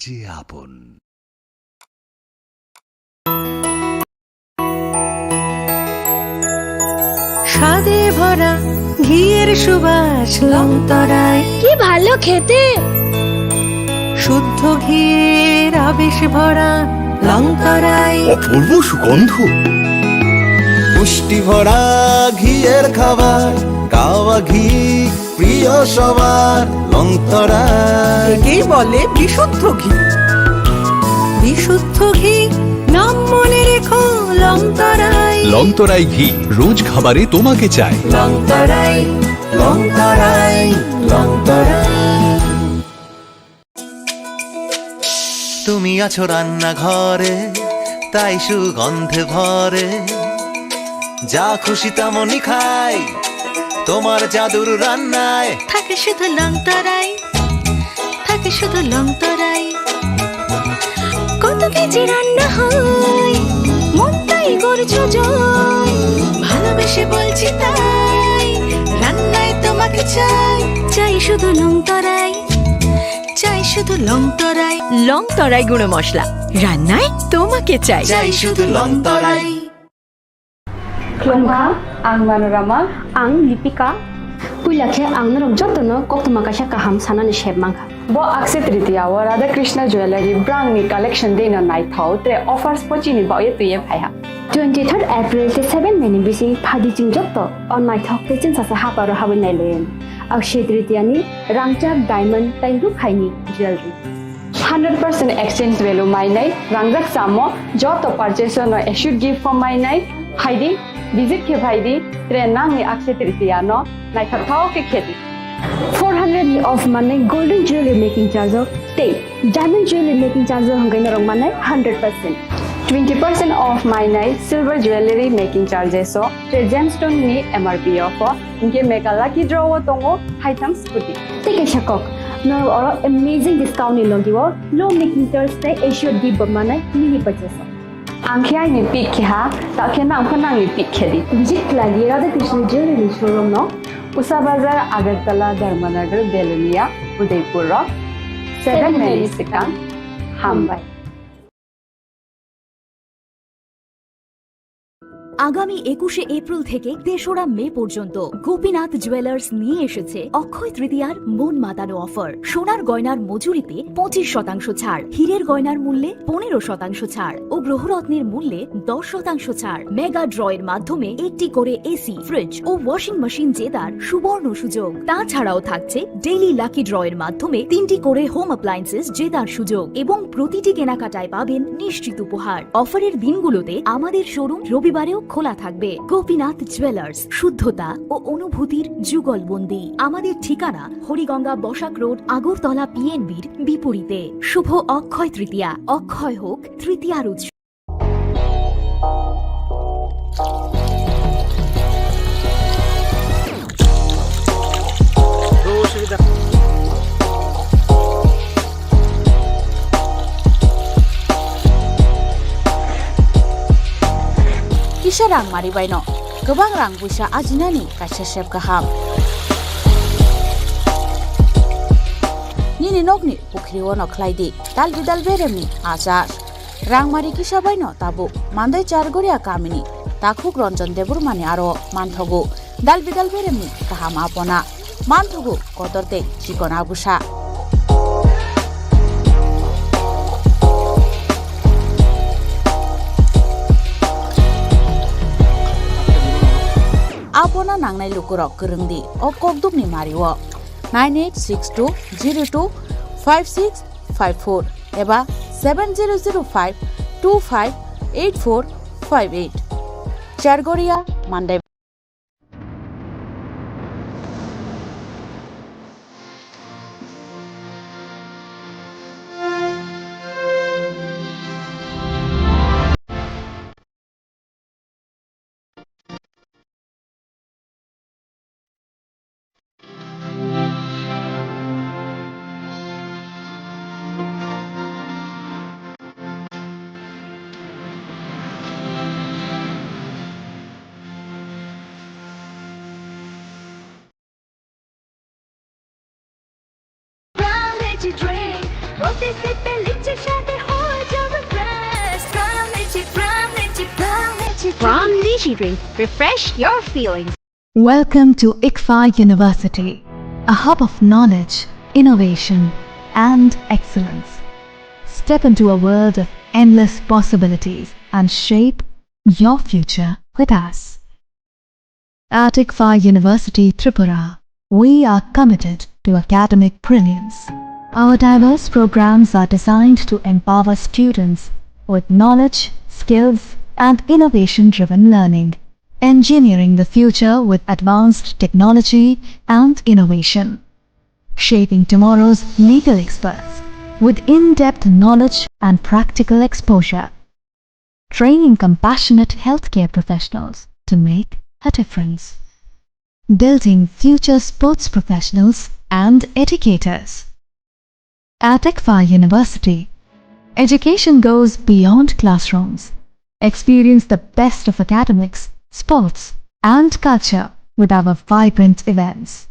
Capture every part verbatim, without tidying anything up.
যে আপন। স্বাদে ভরা ঘিয়ের সুবাস লংতরাই। কি ভালো খেতে! শুদ্ধ ঘিয়ের আবেশ ভরা লংতরাই। অপূর্ব সুগন্ধ। পুষ্টি ভরা ঘিয়ের খাবার, গাওয়া ঘি প্রিয় সবার লংতরাই। একেই বলে বিশুদ্ধ ঘি। বিশুদ্ধ ঘি, নাম মনে রেখো লংতরাই। লংতরাই ঘি, রোজ খাবারে তোমাকে চাই। লংতরাই, লংতরাই, লংতরাই। তুমি আছো রান্নাঘরে, তাই সুগন্ধে ভরে। যা খুশি তেমনই খাই, তোমার জাদুর রান্নায়। থাকে শুধু লংতরাই, থাকে শুধু লংতরাই। কত কেজি রান্না হয়, মনটাই করছো জয়। ভালোবেসে বলছি তাই, রান্নায় তোমাকে চাই। চাই শুধু লংতরাই, চাই শুধু লংতরাই। লংতরাই গুঁড়ো মশলা, রান্নায় তোমাকে চাই। চাই শুধু লংতরাই। Khulumkha, ang Manorama. Ang Lipika. Puila khe ang norok jotono koktwma kaisa kaham sanani sep mankha. Bo Akshaya Tritiya o Radha Krishna Jewellery brang ni collection deino naithok tre offers bo chini bagwi twiwi phaiha. Twenty third April tei seven May ni bising phaidi chwng joto o naithok tei chwngsasa haparo habwi nailaio. Akshaya Tritiya ni rangchak, diamond tei rukhaini jewellery. Hundred percent exchange value mainai, rangjak chamo joto purchase no assured gift bo mainai, phaidi, visit khe phaidi, tre nangni Akshaya Tritiya no naithok thok khe khedi. Four hundred ni off manai golden jewelry making charge o tei diamond jewelry making charge o hwnkhe norok manai hundred percent. Twenty percent off mainai silver jewelry making charges o tre gemstone ni M R P o pho. Hinkhe mega lucky draw o tongo haitham scooty. Tei kaisa kok, norok oro amazing discount ni logi o low making charge tei assured gift bo manai mini purchase o. Ang khe aini pick khe ha, ta khe nang pho nangni pick khe di. Visit khlai di Radha Krishna Jewelry ni showroom no, Usa Bazar, Agartala, Dharmanagar, Belonia, Udaipur o seven May ni swkang. Hambai. আগামী একুশে এপ্রিল থেকে তেসরা মে পর্যন্ত গোপীনাথ জুয়েলার্স নিয়ে এসেছে অক্ষয় তৃতীয়ার মন মাতানো অফার। সোনার গয়নার মজুরিতে পঁচিশ শতাংশ ছাড়, হীরের গয়নার মূল্যে পনেরো শতাংশ ছাড় ও গ্রহরত্নের মূল্যে দশ শতাংশ ছাড়। মেগা ড্রয়ের মাধ্যমে একটি করে এসি, ফ্রিজ ও ওয়াশিং মেশিন জেতার সুবর্ণ সুযোগ। তাছাড়াও থাকছে ডেইলি লাকি ড্রয়ের মাধ্যমে তিনটি করে হোম অ্যাপ্লায়েন্সেস জেতার সুযোগ এবং প্রতিটি কেনাকাটায় পাবেন নিশ্চিত উপহার। অফারের দিনগুলোতে আমাদের শোরুম রবিবারেও খোলা থাকবে। গোপীনাথ জুয়েলার্স, শুদ্ধতা ও অনুভূতির যুগলবন্দি। আমাদের ঠিকানা হরিগঙ্গা বসাক রোড, আগরতলা পিএনবির বিপরীতে। শুভ অক্ষয় তৃতীয়া, অক্ষয় হোক তৃতীয়ার উৎসব। Kisa rang mari baino kwbang rang puisa ajinani kaisa sep kaham. Nini nokni pukhri ono khlai di dal bidal beremni achar. Rangmari kisa baino tabuk Mandai Chargoria kamini takhuk Ranjan Debbarmani aro manthogo dal bidal beremni kaham apona, manthogo kotor tei chikon agusa. Apona nangnai lukurok kwrwng di o kokdupni mario nine eight six two zero two five six five four eba seven zero zero five two five eight four five eight. Chargoria, Mandai. Brown Veggie Drink, protein, vitamin, Energy drink, refresh your feelings. Welcome to ICFAI University, a hub of knowledge, innovation, and excellence. Step into a world of endless possibilities and shape your future with us. At ICFAI University Tripura, we are committed to academic brilliance. Our diverse programs are designed to empower students with knowledge, skills, and innovation-driven learning, engineering the future with advanced technology and innovation, shaping tomorrow's legal experts with in-depth knowledge and practical exposure, training compassionate healthcare professionals to make a difference, building future sports professionals and educators. At ICFAI University, education goes beyond classrooms. Experience the best of academics, sports, and culture with our vibrant events.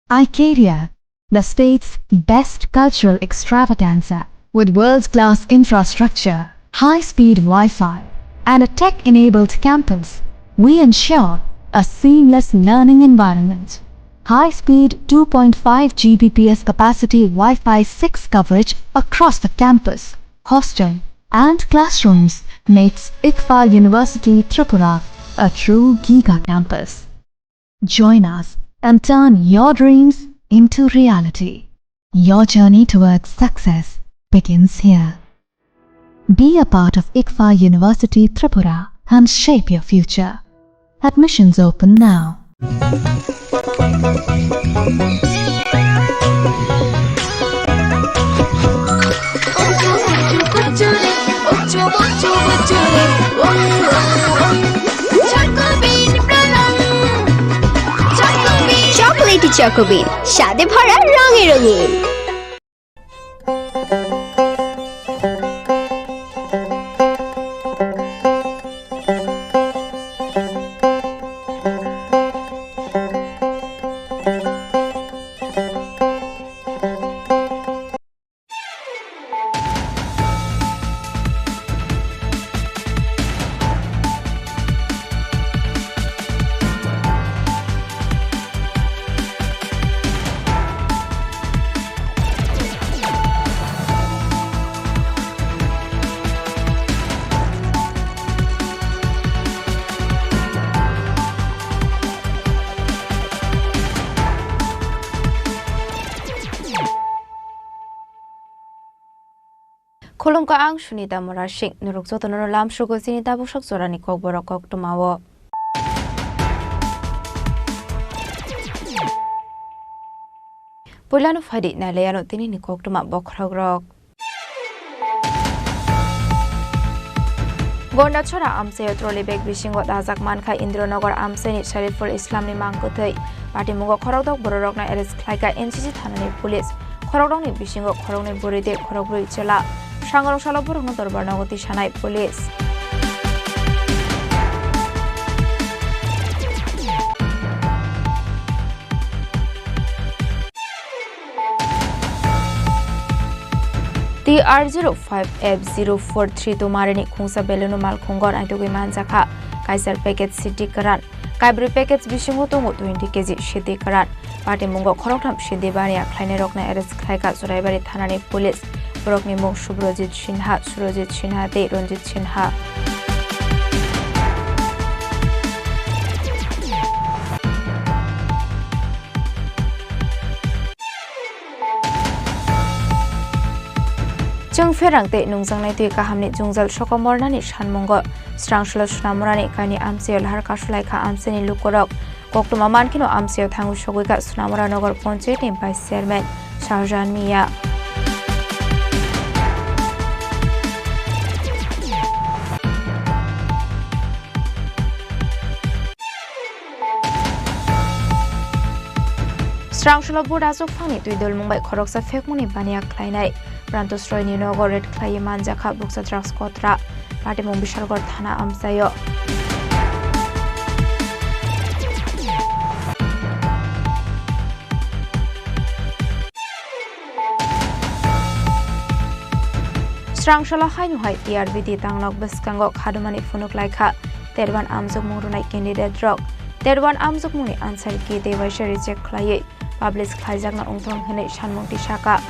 iCaria, the state's best cultural extravaganza, with world-class infrastructure, high-speed Wi-Fi, and a tech-enabled campus. We ensure a seamless learning environment. High-speed two point five G B P S capacity Wi-Fi six coverage across the campus, hostel, and classrooms makes ICFAI University Tripura a true giga campus. Join us and turn your dreams into reality. Your journey towards success begins here. Be a part of ICFAI University Tripura and shape your future. Admissions open now. Chocolatey Choco Bean, স্বাদে ভরা রঙে রঙিন। Khulumkha, ang Sunita Murasing. Norok jotono lamsugo chini tabuksak jorani kokborok koktwmao. Puilano phaidi nailaiano tinini koktwma bokhorokrok. Gondachora amchaio trolley bag bisingo dajak mankha Indronagar amchaini Sariful Islamni mangkwthwi. Patimungo khorokdok bororokno arrest khlaikha N C C thanani police. Khorokdokni bisingo khoroknwi bwrwi tei khorokbrwi chwla. Sangrok salo borokno dorbar nogo tisanai police. T R zero five F zero four three Tomarini khungsa balloon-o malkhungo naitugwi manjakha. Kaisa package sidi kwran, kaibrwi package bisingo tongo twenty K G sidi kwran. Patimungo khoroktham sidi baniya khlainairokno arrest khlaikha Churaibari thanani police. Borokni mung Subrojit Sinha, Surojit Sinha tei Ranjit Sinha. Chwng pherang tei nungjaknai twi kahamni jwngjal sokomornani sanmungo Srangsalo Sonamurani kaini amchaio lahar kasulaikha amchaini lukurok. Koktwma mankheno amchaio thangwi sogwikha Sonamura Nagar Panchayatni Vice Chairman Shahjahan Mia. Srangsalo Buddha aswk phangni twi dulmung bai khoroksa phekmungni baniya khlainai. Pranto Sroini nogo raid khlaiwi manjakha bukcha drugs kotra. Patimung Bishalgarh thana amchaio. Srangsalo haino hai T R B T tangnok bwskango khadumani phunuk laikha. Terwan amjokmung rwnai candidate rok Terwan amjokmungni answer key tei waisa reject khlaiwi publish khlaijakna wngthong hwnwi sanmung tisaka.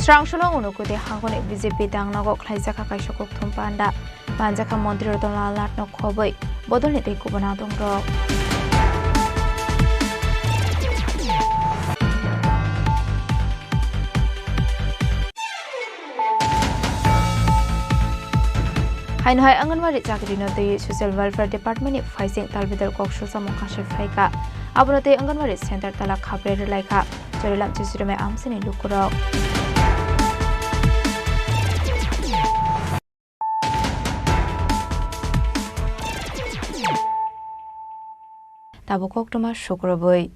Srangsolo Unukoti hangoni B J P dangnogo khlaijakha kaisa kokthum panda. Manjakha Montri Ratan Lal Nath no khobwi bodolni tei kubun adongrok. Haino hai Anganwadi chakrino twi Social Welfare Department ni phaising talbidal kok susamung khaswi phaikha. Abono twi Anganwadi center tala khabre rwlaikha. Chorilam Chusirumai amsini lukurok. Tabuk koktwma sukrubwi.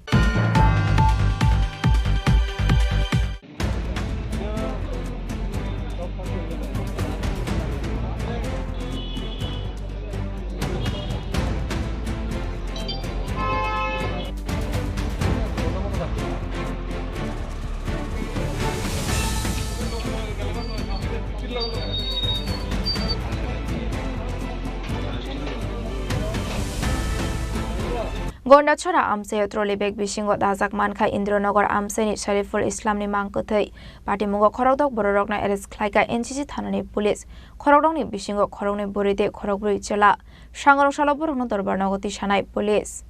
Gondachora amchaio trolley bag bisingo dajak mankha Indranagar amchaini Sariful Islamni mang kwthwi. Patimungo khorokdok bororokno arrest khlaikha N C C thanani police. Khorokdokni bisingo khoroknwi bwrwi tei khorokbrwi chwla. Sangrok salo borokno dorbar nogo tisanai police.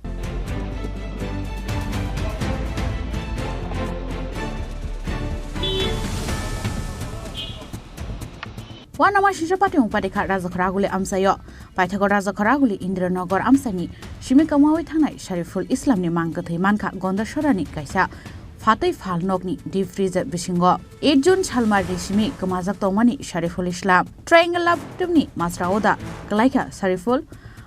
Uanama singsa patimung patikha Rajakhoraguli amchaio. Paithago Rajakhoraguli Indranagar amchaini simi kwmawi thangnai Sariful Islamni mang kwthwi mankha Gondasorani kaisa phatwi phal nokni deep freezer bisingo. Eight June salmari simi kwmajak tongmani Sariful Islam. Triangle Love Team ni masra oda kwlaikha Sariful.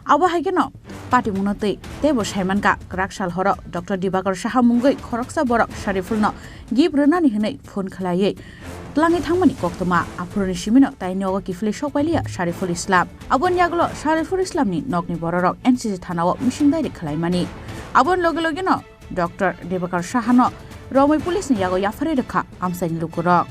Abo hai kheno patimungno twi teibo saimankha kwrak sal horo Doctor Dibakar Saha mungwi khoroksa borok Sarifulno gift rwnani hwnwi phone khwlaiwi twlangwi thangmani koktwma. Aphuruni simino tai nogo kiphilwi sokpailiya Sariful Islam. Aboni yagulo Sariful Islamni nokni bororok N C C thanao missing diary khwlaimani. Aboni loge logeno Doctor Dibakar Sahano romwi police ni yago yapharwi rwkha amchaini lukurok.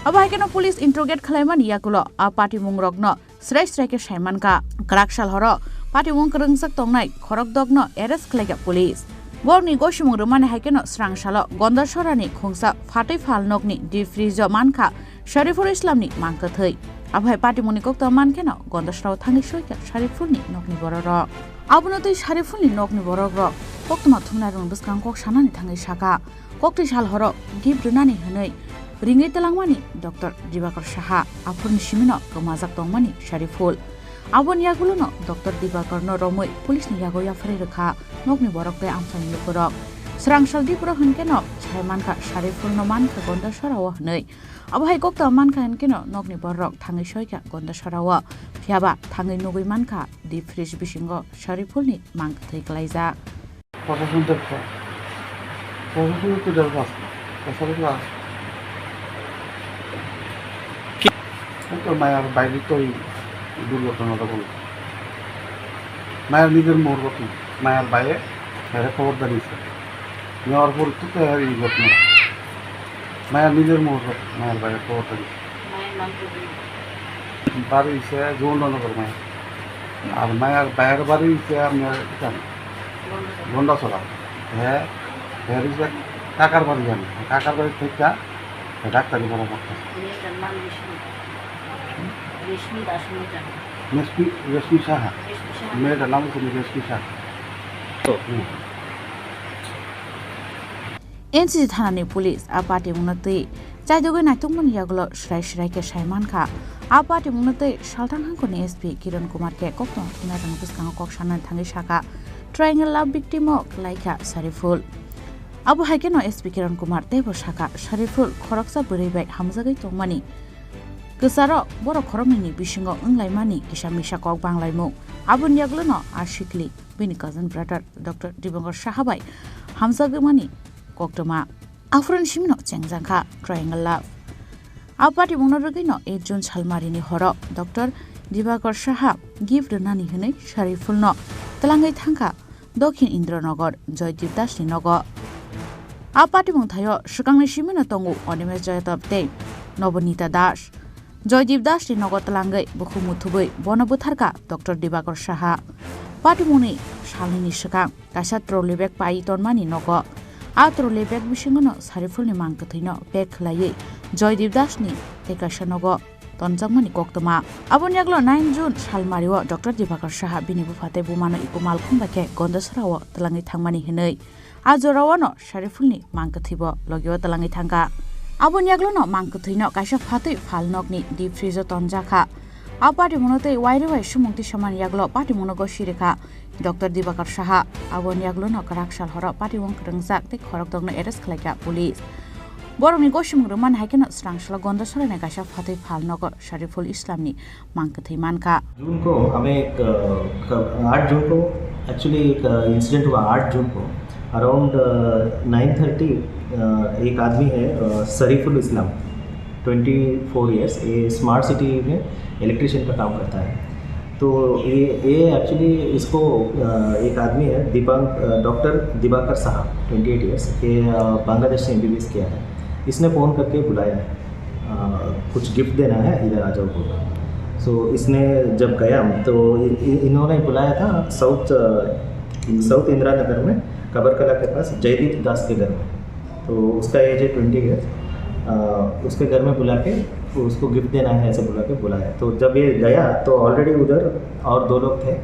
Abo hai kheno police interrogate khwlaimani yagulo a patimungrokno srai srai khe saimankha. Kwrak sal horo patimung kwrwngjak tongnai khorokdokno arrest khlaikha police. Borokni gosimung rwmani hai kheno srang salo Gondasorani khungsa phatwi phal nokni deep freeze o mankha Sariful Islamni mang kwthwi. Abo hai patimungni koktwma mankheno Gondasoro thangwi soikha Sarifulni nokni bororok. Abono twi Sarifulni nokni borokrok koktwma thumnairokni bwskango kok sanani thangwi sakha, koktwi sal horo gift rwnani hwnwi ringwi twlangmani Doctor Dibakar Saha, aphuruni simino kwmajak tongmani Sariful. Aboni yagulono Doctor Dibakarno romwi police ni yago yapharwi rwkha nokni borok tei amchaini lukurok. Srang sal dipro hwnkhe no sai mankha Sarifulno mankha Gondasorao hwnwi. Abo hai koktwma mankha hwnkhe no nokni borok thangwi soikha Gondasorao. Phiyaba thangwi nugwi mankha deep freeze bisingo Sarifulni mang kwthwi kwlaijak. Proshasontor khe, proshasontor khe dal gas, kasar gas. Ki? Ito mayar baire toi durghotona da bolo. Mayar nijer morgo tu, mayar baye, mayar khobor da nise. Mayar por tu te hari got na. Mayar nijer morgo, mayar baye khobor da nise. Mayar nam tu di. Bari se Jondanagar mayar. Ar mayar bayar bari se amne ikan. Gondasora. He, he ri se Kakarbari jani. Kakarbari thekka, he daktari boro bokta. Reshmi, Reshmi Das ni jani. Reshmi, Reshmi Saha. Reshmi Saha. Meda nam se Reshmi Saha. Hmm. N C C thanani police a patimungno twi chaidogwi naitokmani yagulo srai srai khe sai mankha. A patimungno twi Salthang hangkhorni S P Kiran Kumar khe koktwma thumnairokni bwskango kok sanani thangwi sakha, Triangle Love victim o kwlaikha Sariful. Abo hai kheno S P Kiran Kumar teibo sakha, Sariful khoroksa bwrwi bai hamjagwi tongmani kwcharo borok khoroknwini bisingo wnglaimani kisa misa kok banglaimung. Aboni yagulono a sikli bini cousin brother Doctor Dibakar Saha bai hamjagmani koktwma. Aphuruni simino chengjak kha Triangle Love. A patimungno rwgwino eight June salmarini horo Doctor Dibakar Saha gift rwnani hwnwi Sarifulno twlangwi thangkha Dokhin Indranagar Joydeep Dasni nogo. A patimung thaio swkangni simino tongo Animesh Jayadab tei Nabanita Das. Joydeep Das ni nogo twlangwi bukhuk muthubwi bono bwtharkha Doctor Dibakar Saha. Patimungni salnwini swkang kaisa trolley bag pai tonmani nogo. A trolley bag bisingono Sarifulni mang kwthwino pack khwlaiwi Joydeep Das ni tei kaisa nogo tonjakmani koktwma. Aboni yagulo nine June salmario Doctor Dibakar Saha bini bupha tei bumano iko malkhung bai khe Gondasora o twlangwi thangmani hinwi a jorao no Sarifulni mang kwthwibo logio twlangwi thangkha. Aboni yagulo no mang kwthwino kaisa phatwi phalnokni deep freeze o tonjakha. A patimungno tei wairwi bai sumung tisamani yagulo patimungno gosi rikha Doctor Dibakar Saha. Aboni yagulo no kwrak sal horo patimung kwrwngjak tei khorokdokno arrest khlaikha police. Borokni gosimung rwmani hai kheno swrang salo Gondasora ni kaisa phatwi phalnogo Sariful Islamni mang kwthwi mankha. जून को हमें एक, अ, क-, आठ जून को, actually एक, अ, इंसिडेंट हुआ आठ जून को। अराउंड, अ, नाइन थर्टी, अ, एक आदमी है, अ, सरीफुल इस्लाम, ट्वेंटी फ़ोर ईयर्स, ये स्मार्ट सिटी में इलेक्ट्रिशियन का काम करता है। तो ये, ये एक्चुअली इसको, अ, एक आदमी है, दीपांक, अ, doctor Diwakar Saha, twenty eight years, ये, अ, बांग्लादेश से एमबीबीएस किया है। इसने फ़ोन करके बुलाया है। अ, कुछ गिफ्ट देना है, इधर आ जाओ बोला। सो इसने जब गया तो इ-, इ-, इन्होंने बुलाया था साउथ, अ, साउथ इंदिरा नगर में कबरकला के पास जयदीप दास के घर में। तो उसका एज है ट्वेंटी ईयर्स। अ, उसके घर में बुला के उसको गिफ्ट देना है ऐसे बुला के बुलाया। तो जब ये गया तो ऑलरेडी उधर और दो लोग थे।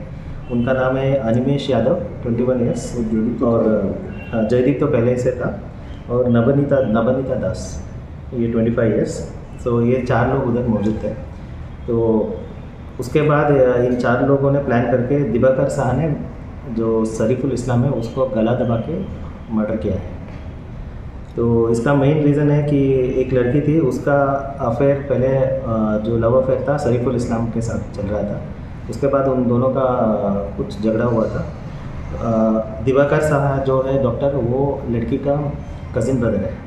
उनका नाम है अनिमेश यादव, ट्वेंटी वन ईयर्स, और जयदीप तो पहले ही, अ, जयदीप तो पहले ही से था। और नवनीता, नवनीता दास, ये ट्वेंटी फ़ाइव ईयर्स। तो ये चार लोग उधर मौजूद थे। तो उसके बाद, अ, इन चार लोगों ने प्लान करके दिवाकर शाह ने, जो शरीफुल इस्लाम है, उसको गला दबा के मर्डर किया है। तो इसका मेन रीज़न है कि एक लड़की थी, उसका अफेयर पहले, अ, जो लव अफेयर था, शरीफुल इस्लाम के साथ चल रहा था। उसके बाद उन दोनों का, अ, कुछ झगड़ा हुआ था। अ, दिवाकर साहा जो है डॉक्टर, वो लड़की का कज़िन ब्रदर है,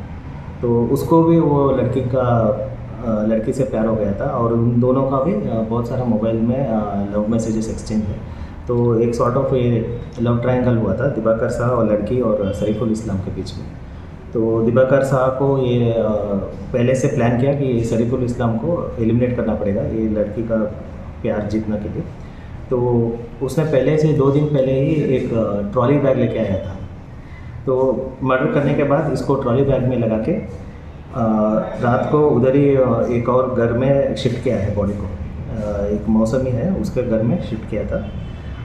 तो उसको भी वो लड़की का, अ, लड़की से प्यार हो गया था और उन दोनों का भी, अ, बहुत सारा मोबाइल में, अ, लव मैसेजेस एक्सचेंज है। तो एक सॉर्ट ऑफ ये लव ट्रायंगल हुआ था दिवाकर साहा और लड़की और शरीफुल इस्लाम के बीच में। तो दिवाकर साहा को ये, अ, पहले से प्लान किया कि शरीफुल इस्लाम को एलिमिनेट करना पड़ेगा ये लड़की का प्यार जीतना के लिए। तो उसने पहले से, दो दिन पहले ही एक, अ, ट्रॉली बैग लेके आया था। तो मर्डर करने के बाद इसको ट्रॉली बैग में लगा के, अ, रात को उधर ही, अ, एक और घर में शिफ्ट किया है बॉडी को। अ, एक मौसमी है, उसके घर में शिफ्ट किया था।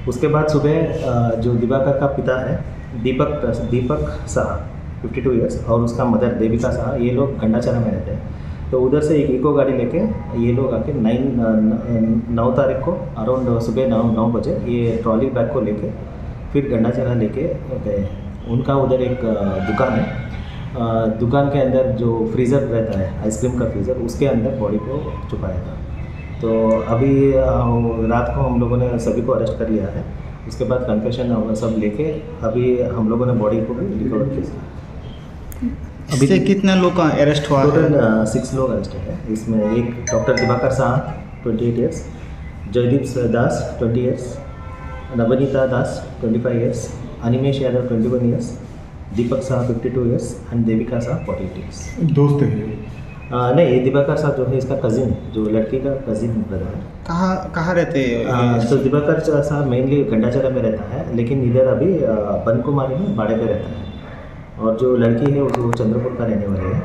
उसके बाद सुबह, अ, जो दिवाकर का पिता है, दीपक, दीपक साहा, फिफ्टी टू ईयर्स, और उसका मदर देविका साहा, ये लोग गंडाचरा में रहते हैं। तो उधर से एक इको गाड़ी लेके ये लोग आके नाइन, अ, न-, नौ तारीख को अराउंड सुबह नौ, नौ बजे ये ट्रॉली बैग को लेके फिर गंडाचरा लेके गए। उनका उधर एक, अ, दुकान है। अ, दुकान के अंदर जो फ्रीजर रहता है, आइसक्रीम का फ्रीजर, उसके अंदर बॉडी को छुपाया था। तो अभी, अ, रात को हम लोगों ने सभी को अरेस्ट कर लिया है। उसके बाद कन्फेशन और सब लेके अभी हम लोगों ने बॉडी को भी रिकवर किया। अभी से कितना लोग का अरेस्ट हुआ है? टोटल, अ, सिक्स लोग अरेस्टेड है। इसमें एक doctor Diwakar Saha, twenty eight years, Jaydeep स-, Das, twenty years, Navneeta Das, twenty five years, Animesh Yadav, twenty one years, Deepak Saha, fifty two years, and Devika Saha, forty eight years. दोस्त है? अ, नहीं, ये दिवाकर साहा जो है, इसका कजिन है, जो लड़की का कजिन ब्रदर है। कहाँ, कहाँ रहते हैं? अ, तो दिवाकर साहा मेनली गंडाचरा में रहता है, लेकिन इधर अभी, अ, बनकुमारी में भाड़े पे रहता है। और जो लड़की है, वो चंद्रपुर का रहने वाली है।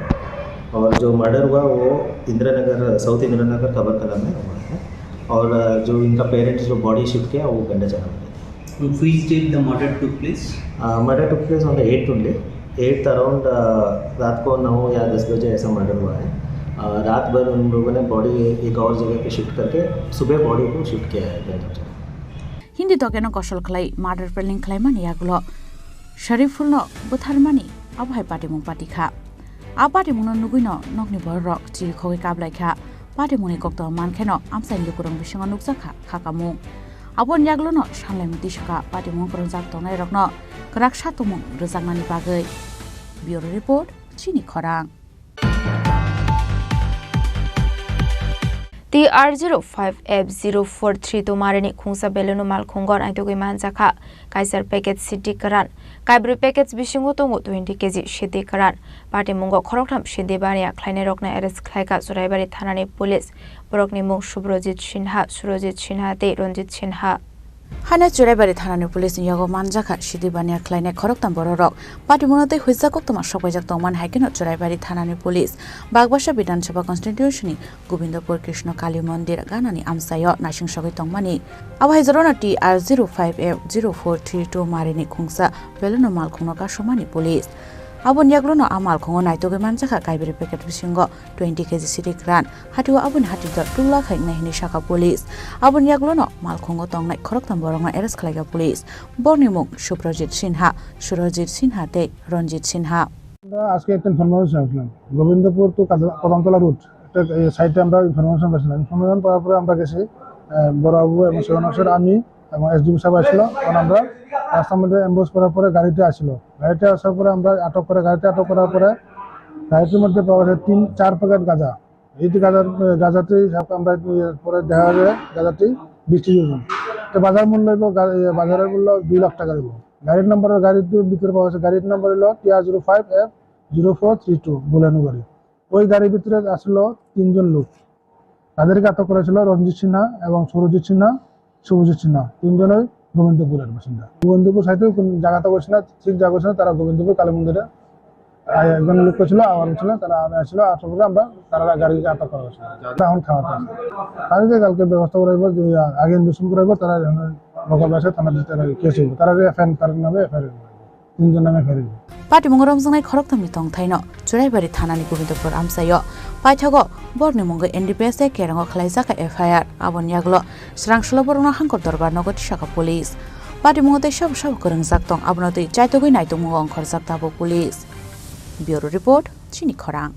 और जो मर्डर हुआ, वो इंदिरा नगर, साउथ इंदिरा नगर कबरकला में हुआ है। और, अ, जो इनका पेरेंट्स जो बॉडी शिफ्ट किया, वो गंडाचरा में रहता है। On which date the murder took place? Uh, murder took place on the eighth only। Eighth around, uh, रात को नौ या दस बजे ऐसा मर्डर हुआ है। अ, रात भर उन लोगों ने बॉडी एक और जगह पे शिफ्ट करके सुबह बॉडी को शिफ्ट किया है गंडाचरा। Hindi tokeno kosol khlai murder planning khlaimani yagulo Sharifulno butharmani abo hai patimung pati kha. A patimungno nugwino nokni bororok chirikhogwi kablai kha. Patimungni koktwma mankheno amchaini lukurok bisingo nukjak kha khakamung. Aboni yagulono sanlaimung tisokha patimung kwrwngjak tongnairokno kwrak satongmung rwjaknani bagwi. Bureau Report, Chini Khorang. T R zero five F zero four three two marini khungsa balloon-o malkhungo naitugwi manjakha. Kaisar package sidi kwran, kaibrwi package bisingo tongo twenty K G sidi kwran. Patimungo khoroktham sidi baniya khlainairokno arrest khlaikha Churaibari thanani police. Borokni mung Subrojit Sinha, Surojit Sinha tei Ranjit Sinha. Haino Churaibari thanani police ni yago manjakha sidi baniya khlainai khoroktham bororok. Patimungno tei huijak koktwma sokpaijak tongmani hai kheno Churaibari thanani police Bagbasa Bidhan Sabha constituency ni Gobindapur Krishna Kali Mandir ganani amchaio naising sogwi tongmani. Abo hai jorano T R zero five F zero four three two marini khungsa balloon-o malkhungno kasumani police. Aboni yaglono a malkhungo naitugwi manjakha kaibrwi packet bisingo twenty K G sidi kwran. Hatio aboni hati dor two lakh hai wngnai hinwi sakha police. Aboni yaglono malkhungo tongnai khoroktham borokno arrest khlaikha police. Borokni mung Suprajit Sinha, Surajit Sinha tei Ranjit Sinha. আমরা আজকে একটা ইনফরমেশন আসলাম গোবিন্দপুর টু কদমতলা রুট, একটা এই সাইটে আমরা ইনফরমেশন পাইছিলাম। ইনফরমেশন পাওয়ার পরে আমরা গেছি, আহ, বড়বাবু এবং সেভেন অফিসার, আমি এবং এসডিপি সাহেব আসলো। তখন আমরা রাস্তার মধ্যে অ্যাম্বুশ করার পরে গাড়িতে আসলো। গাড়িতে আসার পরে আমরা আটক করে, গাড়িতে আটক করার পরে গাড়িটির মধ্যে পাওয়া যায় তিন চার প্যাকেট গাঁজা। এই যে গাঁজার, গাঁজাটি আমরা, পরে দেখা যায় গাঁজাটি বিশ কেজি ওজন। তো বাজার মূল্য হইলো গা-, এ, বাজারের মূল্য দুই লাখ টাকা হইলো। গাড়ির নম্বর, গাড়ির ভিতরে পাওয়া গেছে, গাড়ির নম্বর হইলো T R zero five F zero four three two বুলেনো গাড়ি। ওই গাড়ির ভিতরে আসলো তিনজন লোক। তাদেরকে আটক করেছিল রঞ্জিত সিনহা এবং সুরজিৎ সিনহা, শুভজিৎ সিনহা, তিনজনই গোবিন্দপুরের বাসিন্দা। গোবিন্দপুর সাইডে কোন জায়গাতে বসে না, ঠিক জায়গা বসে না, তারা গোবিন্দপুর কালী মন্দিরে, আহ, একজন লোক ছিল, আওয়ার ছিল, তারা আমি আসলো, আসার পরে আমরা তারা গাড়িকে আটক করা হয়েছিল। তারা এখন থানাতে আছে। তাদেরকে কালকে ব্যবস্থা করা হইব যে, আহ, আগে ইনভেস্টিগেশন করা হইব, তারা এখন লোকাল আছে, থানার ভিতরে কেস হইব। তারা এফআইআর, তার নামে এফআইআর হইব। তিনজন নামে ফেরি। Patimung romjaknai khoroktham ni tongthai no Churaibari thana ni Gobindapur amchai o paithago borok ni mungwi N D P S tei Kerang o khwlaijak kha F I R. Aboni yaglo swrangsulo borok no hangkor dorbar nogo tisakha police. Patimung tei sabo sabo kwrwngjak tong, abono twi chaitugwi naitugmung o ongkhorjak tabuk police. Bureau report, Chini Khorang.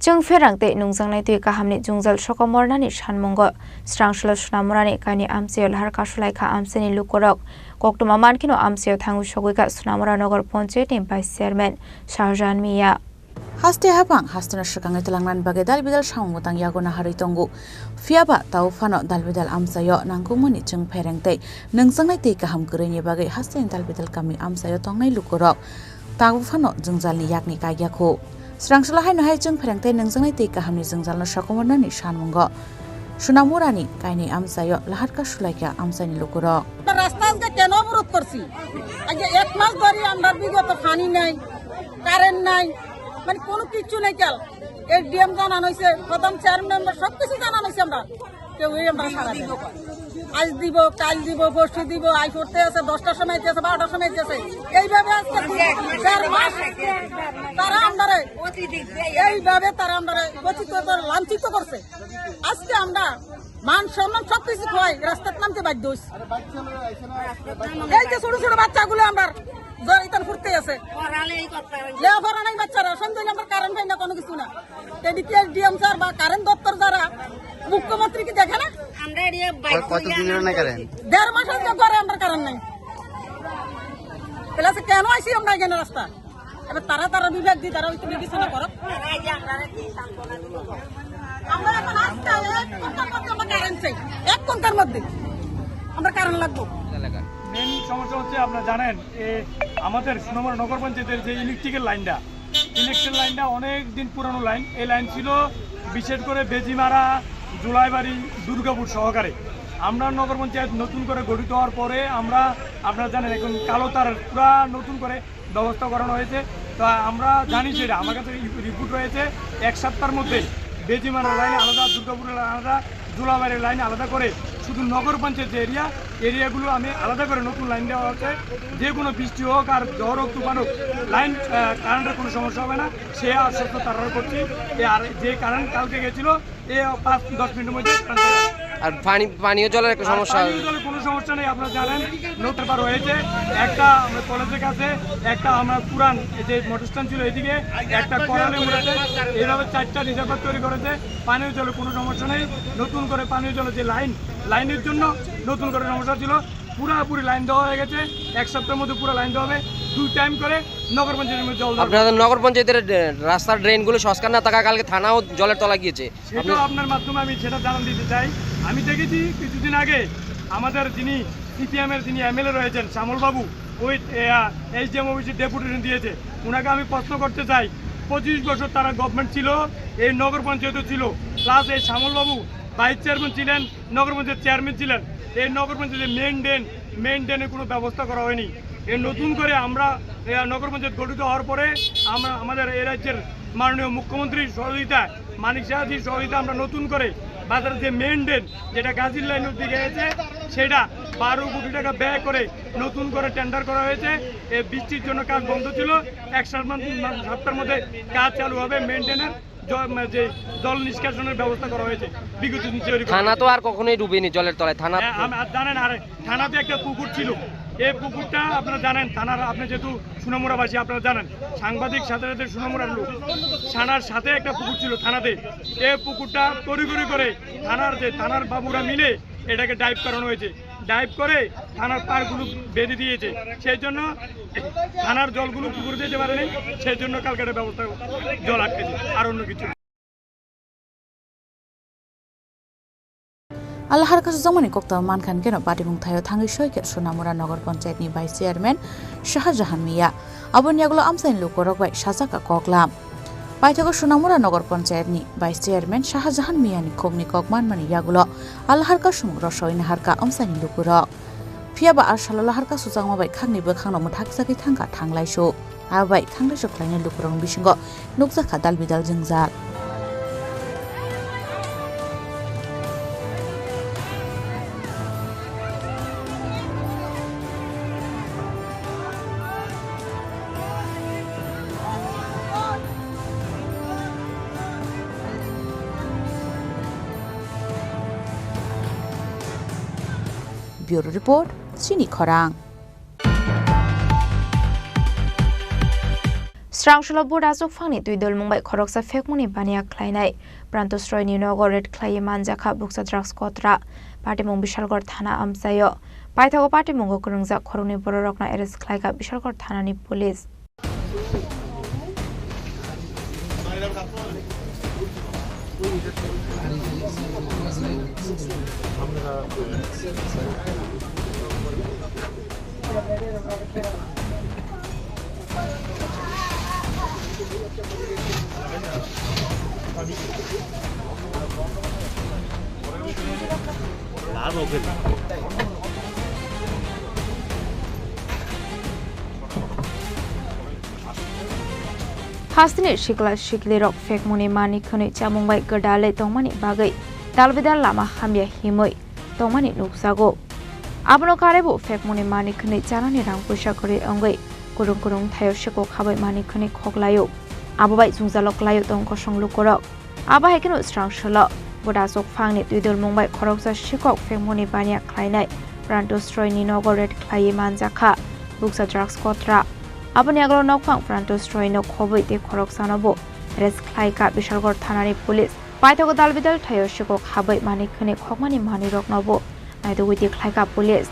Chwng pherang tei nungjaknai twi kahamni jwngjal sokomornani sanmungo Swrangsulo Sonamurani kaini amchaio lahar kasulaikha amchaini lukurok. Koktwma mankheno amchaio thangwi sogwikha Sonamura Nogor Ponchayatni Vice Chairman Shahjahan Miya. Haste haphang hasteno swkangwi twlangnani bagwi dal bidal samung bwtang yago naharwi tongo. Phiyaba tao phano dal bidal amchaio nangkukmani chwng phereng tei nungjaknai twi kaham kwrwini bagwi hasteni dal bidal kami amchaio tongnai lukurok. Tabuk phano jwngjalni yakni kaiya kho. Swrangsulo haino hai chwng phereng tei nungjaknai twi kahamni jwngjalno sokomornani sanmungo Sonamurani kaini amchaio lahar kasulaikha amchaini lukurok. রাস্তা আজকে কেন অবরোধ করছি? আজকে এক মাস ধরে আমরা বিগত পানি নাই, কারেন্ট নাই, মানে কোনো কিচ্ছু নাই। কাল এসডিএম জানানো হয়েছে, প্রধান চেয়ারম্যান মেম্বার সবকিছু জানানো হয়েছে আমরা। কেউই আমরা সাড়া দেয় না। আজ দিব, কাল দিব, পরশু দিব, আজ পড়তে আছে, দশটার সময় দিয়েছে, বারোটার সময় দিয়েছে। এইভাবে আজকে দেড় মাস তারা আমরারে, এইভাবে তারা আমরারে বঞ্চিত করে, লাঞ্ছিত করছে। আজকে আমরা মান সম্মান সবকিছু খোয়াই রাস্তাত নামতে বাধ্য হইছি। এই যে ছোট ছোট বাচ্চাগুলো আমরা জ্বর ইতান ফুটতে আছে, লেখাপড়া নাই বাচ্চারা, সন্ধ্যা হইলে আমরা কারেন্ট পাই না, কোনো কিছু না। এদিকে এসডিএম স্যার বা কারেন্ট দপ্তর যারা, মুখ্যমন্ত্রী কি দেখে না? আমরা এদিকে বাইক কত লইয়া দিন ধরে নাই কারেন্ট? দেড় মাস আজকে ঘরে আমরা কারেন্ট নাই। তাহলে আজকে কেন আইছি আমরা এখানে রাস্তা? এবার তারা, তারা বিভাগ দিয়ে তারা হয়তো বিবেচনা করো। আমরা এখন আজকে এক ঘন্টার মধ্যে আমরা কারেন্ট চাই, এক ঘন্টার মধ্যে আমরা কারেন্ট লাগবো। মেইন সমস্যা হচ্ছে, আপনারা জানেন, এ, আমাদের সুনামুরা নগর পঞ্চায়েতের যে ইলেকট্রিকের লাইনটা, ইলেকট্রিক লাইনটা অনেক দিন পুরানো লাইন। এই লাইন ছিল বিশেষ করে বেজিমারা, জুলাইবাড়ি, দুর্গাপুর সহকারে। আমরা নগর পঞ্চায়েত নতুন করে গঠিত হওয়ার পরে আমরা, আপনারা জানেন, এখন কালো তার পুরা নতুন করে ব্যবস্থা করানো হয়েছে। তো আমরা জানি সেটা, আমার কাছে রি-, রিপোর্ট রয়েছে, এক সপ্তাহের মধ্যে বেজিমারা লাইন আলাদা, দুর্গাপুরের লাইন আলাদা, জুলাইবাড়ির লাইন আলাদা করে শুধু নগর পঞ্চায়েত যে এরিয়া, এরিয়াগুলো আমি আলাদা করে নতুন লাইন দেওয়া হচ্ছে। যে কোনো বৃষ্টি হোক আর ঝড় হোক, তুফান হোক, লাইন, আহ, কারেন্টের কোনো সমস্যা হবে না, সে আশ্বস্ত তারা করছি। এ, আর যে কারেন্ট কালকে গেছিল, এ পাঁচ দশ মিনিটের মধ্যে কারেন্ট চলে আসবে। আর পানি, পানীয় জলের একটা আর সমস্যা পানীয় হবে। জলের কোনো সমস্যা নেই, আপনারা জানেন, নতুন বার হয়েছে একটা আমরা কলেজের কাছে, একটা আমরা পুরান যে মোটর স্ট্যান্ড ছিল এদিকে, একটা করালে উঠেছে, এইভাবে চারটা রিজার্ভার তৈরি করেছে। পানীয় জলের কোনো সমস্যা নেই, নতুন করে পানীয় জলের যে লাইন, লাইনের জন্য নতুন করে সমস্যা ছিল। পুরাপুরি লাইন দেওয়া হয়ে গেছে। এক সপ্তাহের মধ্যে পুরো লাইন দেওয়া হবে। দুই টাইম করে নগর পঞ্চায়েতের মধ্যে জল দেওয়া হবে। আপনাদের নগর পঞ্চায়েতের, এ, রাস্তার ড্রেনগুলো সংস্কার না থাকায় কালকে থানাও জলের তলায় গিয়েছে। সেটাও আপনার মাধ্যমে আমি সেটা জানান দিতে চাই। আমি দেখেছি কিছুদিন আগে আমাদের যিনি সিপিএম এর যিনি এমএলএ রয়েছেন শ্যামল বাবু, ওই, এ, আ, এসডিএম অফিসে ডেপুটেশন দিয়েছে। ওনাকে আমি প্রশ্ন করতে চাই, পঁচিশ বছর তারা গভর্নমেন্ট ছিল, এই নগর পঞ্চায়েতও ছিল, প্লাস এই শ্যামল বাবু ভাইস চেয়ারম্যান ছিলেন, নগর পঞ্চায়েত চেয়ারম্যান ছিলেন। এই নগর পঞ্চায়েতের মেইন ড্রেন, মেইন ড্রেনের কোনো ব্যবস্থা করা হয়নি। এই নতুন করে আমরা, এ, নগর পঞ্চায়েত গঠিত হওয়ার পরে আমরা আমাদের এই রাজ্যের মাননীয় মুখ্যমন্ত্রীর সহযোগিতায়, মানিক সাহাজির সহযোগিতায় আমরা নতুন করে বাজারের যে মেইন ড্রেন, যেটা গাজীর লাইনের দিকে আছে, সেটা বারো কোটি টাকা ব্যয় করে নতুন করে টেন্ডার করা হয়েছে। এই বৃষ্টির জন্য কাজ বন্ধ ছিল, এক সপ্তাহ, সপ্তাহের মধ্যে কাজ চালু হবে মেইন ড্রেনের। জ-, মা-, যে জল নিষ্কাশনের ব্যবস্থা করা হয়েছে বিগত দিন তৈরি করা থানা হয়েছে। তো আর কখনোই ডুবেনি জলের তলায়, থানা হ্যাঁ, তো আমি, আর জানেন, আর থানাতে একটা পুকুর ছিল, এই পুকুরটা আপনারা জানেন, থানার, আপনি যেহেতু সোনামুড়াবাসী, আপনারা জানেন, সাংবাদিক সাথে সাথে সোনামুড়ার লোক, থানার সাথে একটা পুকুর ছিল থানাতে। এই পুকুরটা তড়িঘড়ি করে থানার যে থানার বাবুরা মিলে এটাকে ডাইভ করানো হয়েছে। ডাইভ করে থানার পাড়গুলো বেঁধে দিয়েছে, সেই জন্য থানার জলগুলো পুকুরে যেতে পারেনি, সেই জন্য কালকে একটা ব্যবস্থা, জল আটকেছে, আর অন্য কিছু না। Alahar kasu jongmani kokto mankha keno patimung thaio thangwi soi khe Sonamura Nogor Panchayat ni Vice Chairman Shahajahan Miya. Aboni yagulo amchaini lukurok bai sajak kha koklam. Paithago Sonamura Nogor Panchayat ni Vice Chairman Shahajahan Miya ni khukni kok manmani yagulo alahar kasumung rosoi naharkha amchaini lukurok. Phiya ba a salo lahar kasu changma bai khakni bwkhangno mwthak chagwi thangkha thanglaisu. Abo bai thanglaisu khlainai lukurokni bisingo nukjakha dal bidal jwngjal. Bureau Report, Chini Khorang. Srangsola Buda Aswk Phangni twi dolmung bai khoroksa phekmungni baniya khlainai Prantos Royni nogo raid khlaiwi manjakha bukcha drugs kotra. Patimung Bishalgarh thana amchaio. Paithago patimungo kwrwngjak khoroknwi bororokno arrest khlaikha Bishalgarh thanani police. Hasteni sikla siklirok phekmungni mani khwnwi chamung bai gwdalwi tongmani bagwi dalbidal lama hamya himwi tongmani nukjago. Abono karwibo phekmungni mani khwnwi chanani rang puisa kwrwi wngwi kwrwng kwrwng thaio seko khabai mani khwnwi khoklaio. Abo bai jwngjalo klaio tong kosong lukurok. Abo hai kheno Srangsola Buda Aswk Phangni twi dolmung bai khoroksa sikok phekmungni baniya khlainai Prantos Royni nogo raid khlaiwi manjakha bukcha drugs kotra. Aboni yagulo nokphang Prantos Royno khobwi tei khoroksano bo arrest khlaikha Bishalgarh thanani police. Paithago dalbidal thaio sikok khabai mani khwnwi khokmani manwirokno bo naitugwi twi khlaikha police.